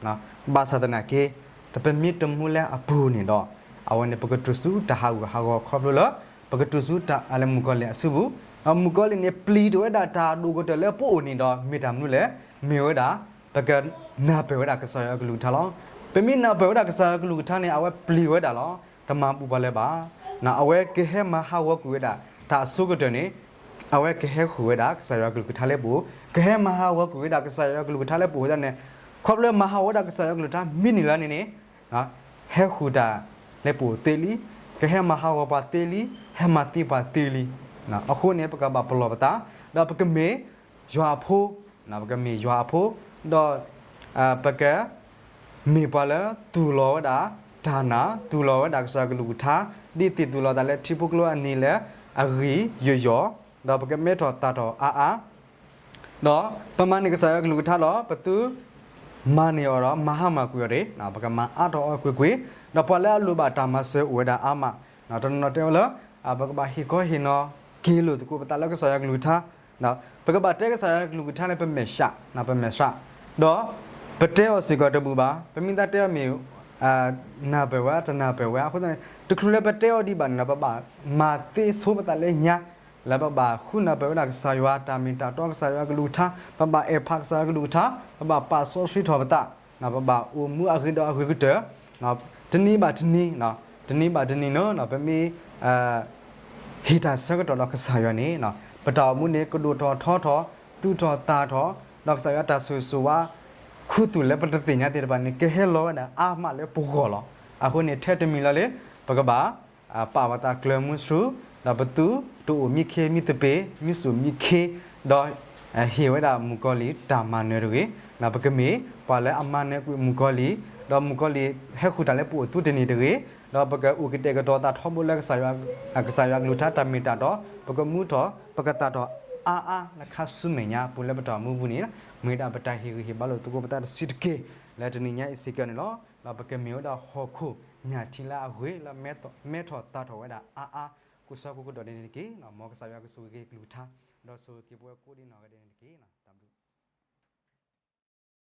ၤ. ဘၣ်ဆၣ်သနာ်က့ တပမ့ၢ်တမူလၢအပူၤန့ၣ်ဒီး အဝဲန့ၣ် ပကတုၤဆူတၢ်ဟးဂူာ်ဟးဂီၤခီဖျိလၢ ပကတုၤဆူတၢ်အလၢမုၣ်ကီၤလံၢ်အစုပူၤ, မုၣ်ကီၤလံၢ်န့ၣ် ပျံၤတ့ၢ်ဝဲဒၣ်တၢ်ဒိၣ်ကတၢၢ်လၢပအိၣ်န့ၣ်ဒီး မ့ၢ်တၢ်မနုၤလဲၣ်, မ့ၢ်ဝဲဒၣ် ပကနၢ်ပၢၢ်ဝဲဒၣ်ကစၢ်ယွၤကလုၢ်ကထါလီၤ. ပမ့ၢ်နၢ်ပၢၢ်ဝဲဒၣ်ကစၢ်ယွၤကလုၢ်ကထါန့ၣ် အဝဲပျံၤဝဲဒၣ်လီၤ. တမၤဘူးပှၤလၢၤဘၣ်. အဝဲကဟဲမၤဟးဂီၤကွံာ်ဝဲဒၣ် တၢ်အဆိကတၢၢ်န့ၣ် အဝဲကဟဲဃုာ်ဝဲဒၣ်ကစၢ်ယွၤကလုၢ်ကထါလၢပအိၣ်, ကဟဲမၤဟးဂီၤကွံာ်ဝဲဒၣ်ကစၢ်ယွၤကလုၢ်ကထါလၢပအိၣ်ဒၣ်န့ၣ်, ခီဖျိမၤဟးဂီၤဝဲဒၣ်ကစၢ်ယွၤကလုၢ်ကထါမ့ၢ်န့ၢ်လၢန့ၣ်န့ၣ် ဟဲဃုာ်တၢ်လၢပအိၣ်သ့လံ, ကဟဲမၤဟးဂီၤပှၤသ့လံ, ဟဲမၤသံပှၤသ့လံ. အဃိန့ၣ် ပကဘၣ်ပလီၢ်ပသး, ဒီးပကမ့ၢ်ယွၤအဖိ, ပကမ့ၢ်ယွၤအဖိ, ဒီး ပက မ့ၢ်ပှၤလၢသူၣ်လီၤဝဲဒၣ်တၢ်နာ်, သူၣ်လီၤဝဲဒၣ်ကစၢ်ယွၤကလုၢ်ကထါ, ဒ်သိးသူၣ်လီၤသးလၢထံဖိကျိအနံၤလၢအဂ့ၤယိာ်ယိာ်, ဒီးပကမဲထီၣ်သၣ်ထီၣ်အါအါ, ဒီးပမၤန့ၢ်ကစၢ်ယွၤကလုၢ်ကထါဒီး ပသုမၤန့ၢ်အီၤဒီး မၤဟါမၢ်ကွံာ်အီၤတဂ့ၤ, ပကမၤအါထီၣ်အီၤကွ့ၢ်ကွ့ၢ်, ဒီးပှၤလၢအလိၣ်ဘၣ်တၢ်မၤစၢၤအိၣ်ဝဲဒၣ်အါမး, တနီၤနီၤတဲဝဲလၢ ပကဘၣ်ဟ့ၣ်ခီဟ့ၣ်နီၤက့ၤလိာ်သကိးပသးလၢကစၢ်ယွၤကလုၢ်ကထါ, ပကဘၣ်တဲကစၢ်ယွၤကလုၢ်ကထါန့ၣ် ပမဲာ်ဆှး, ပမဲာ်ဆှး, ဒီးပတဲအီၤစ့ၢ်ကီးတဘူၣ်ဘၣ်, ပမ့ၢ်သးတဲအီၤမ့ၢ် နၢ်ပၢၢ်ဝဲ တနၢ်ပၢၢ်ဝဲအဃိသတးန့ၣ် တချုးလၢပတဲအီၤဒံးဘၣ်န့ၣ်ဒီး ပဘၣ်မၤသ့ဆိပသးလၢညါ, လၢပဘၣ်ဃုနၢ်ပၢၢ်ဝဲဒၣ်ကစၢ်ယွၤတၢ်မ့ၢ်တၢ်တီ ကစၢ်ယွၤကလုၢ်ကထါ, ပဘၣ်အဲၣ်ဖးကစၢ်ယွၤကလုၢ်ကထါ, ပဘၣ်ပာ်စီဆှံထီၣ်ပသး, ပဘၣ်အိၣ်မူအဂ့ၤဒီးအဂ့ၤကတၢၢ်, တနံၤဘၣ်တနံၤ, တနံၤဘၣ်တနံၤန့ၣ် ပမ့ၢ် ဟ့ၣ်တၢ်ဆၢကတီၢ်ဒီးကစၢ်ယွၤန့ၣ် ပတၢ်အိၣ်မူန့ၣ် ကဒိၣ်ထီၣ်ထီထီၣ်, သူၣ်ထီၣ်သၣ်ထီၣ်, ဒီးကစၢ်ယွၤတၢ်ဆိၣ်ဂ့ၤဆိၣ်ဝါ ခူသူၣ်လၢပတသ့ၣ်ညါသ့ၣ်တဖၣ်န့ၣ် ကဟဲလီၤဝဲဒၣ်အါမးလၢပဂီၢ်လီၤ. အဃိန့ၣ် ထဲတမံၤလီၤလံ ပကဘၣ် ပာ်ပသးကျၢၤမုဆူ ဒီးပသုတအိၣ်မံခ့မံသပ့ၤ မံစိာ်မံခ့, ဒီး ဟ့ၣ်ဝဲဒၣ်မုၣ်ကီၤလံၢ်တၢ်မၤနၢၤတဂ့ၤ, ပကမ့ၢ်ပှၤလၢအမၤနၢၤကွံာ်မုၣ်ကီၤလံၢ်, ဒီးမုၣ်ကီၤလံၢ်ဟဲဃုာ်တၢ်လၢပအိၣ်သုတန့ၢ်တဂ့ၤ, ဒီးပကအိၣ်ကတဲာ်ကတီၤသးထီဘိလၢကစၢ်ယွၤကလုၢ်ကထါတၢ်မ့ၢ်တၢ်တီ, ပကမူထီၣ် ပကသၣ်ထီၣ်အါအါလၢခါဆူမဲာ်ညါပူၤလၢပတၢ်အိၣ်မူပူၤန့ၣ် မ့ၢ်ဝဲဒၣ်ပတၢ်ဟ့ၣ်ဂံၢ်ဟ့ၣ်ဘါလိာ်သကိးပသးတဆံးတက့ၢ် လၢတနံၤညါအံၤစ့ၢ်ကီးန့ၣ်လီၤ. ဒီးပကမ့ၢ်ဝဲဒၣ်ဟီၣ်ခိၣ်ညၣ်ထံလၢအဂ့ၤလၢမဲထီၣ်သၣ်ထီၣ်ဝဲဒၣ်အါအါ ကိးဆၢကိးကတီၢ်ဒဲးန့ၣ်တက့ၢ်. မ်ကစၢ်ယွၤကဆိၣ်ဂ့ၤက့ၤကလုၢ်ကထါ ဒီးဆိၣ်ဂ့ၤက့ၤပဝဲကိးဒံနီၢ်ဂၤဒဲးန့ၣ်တက့ၢ်. တၢ်ဘျုး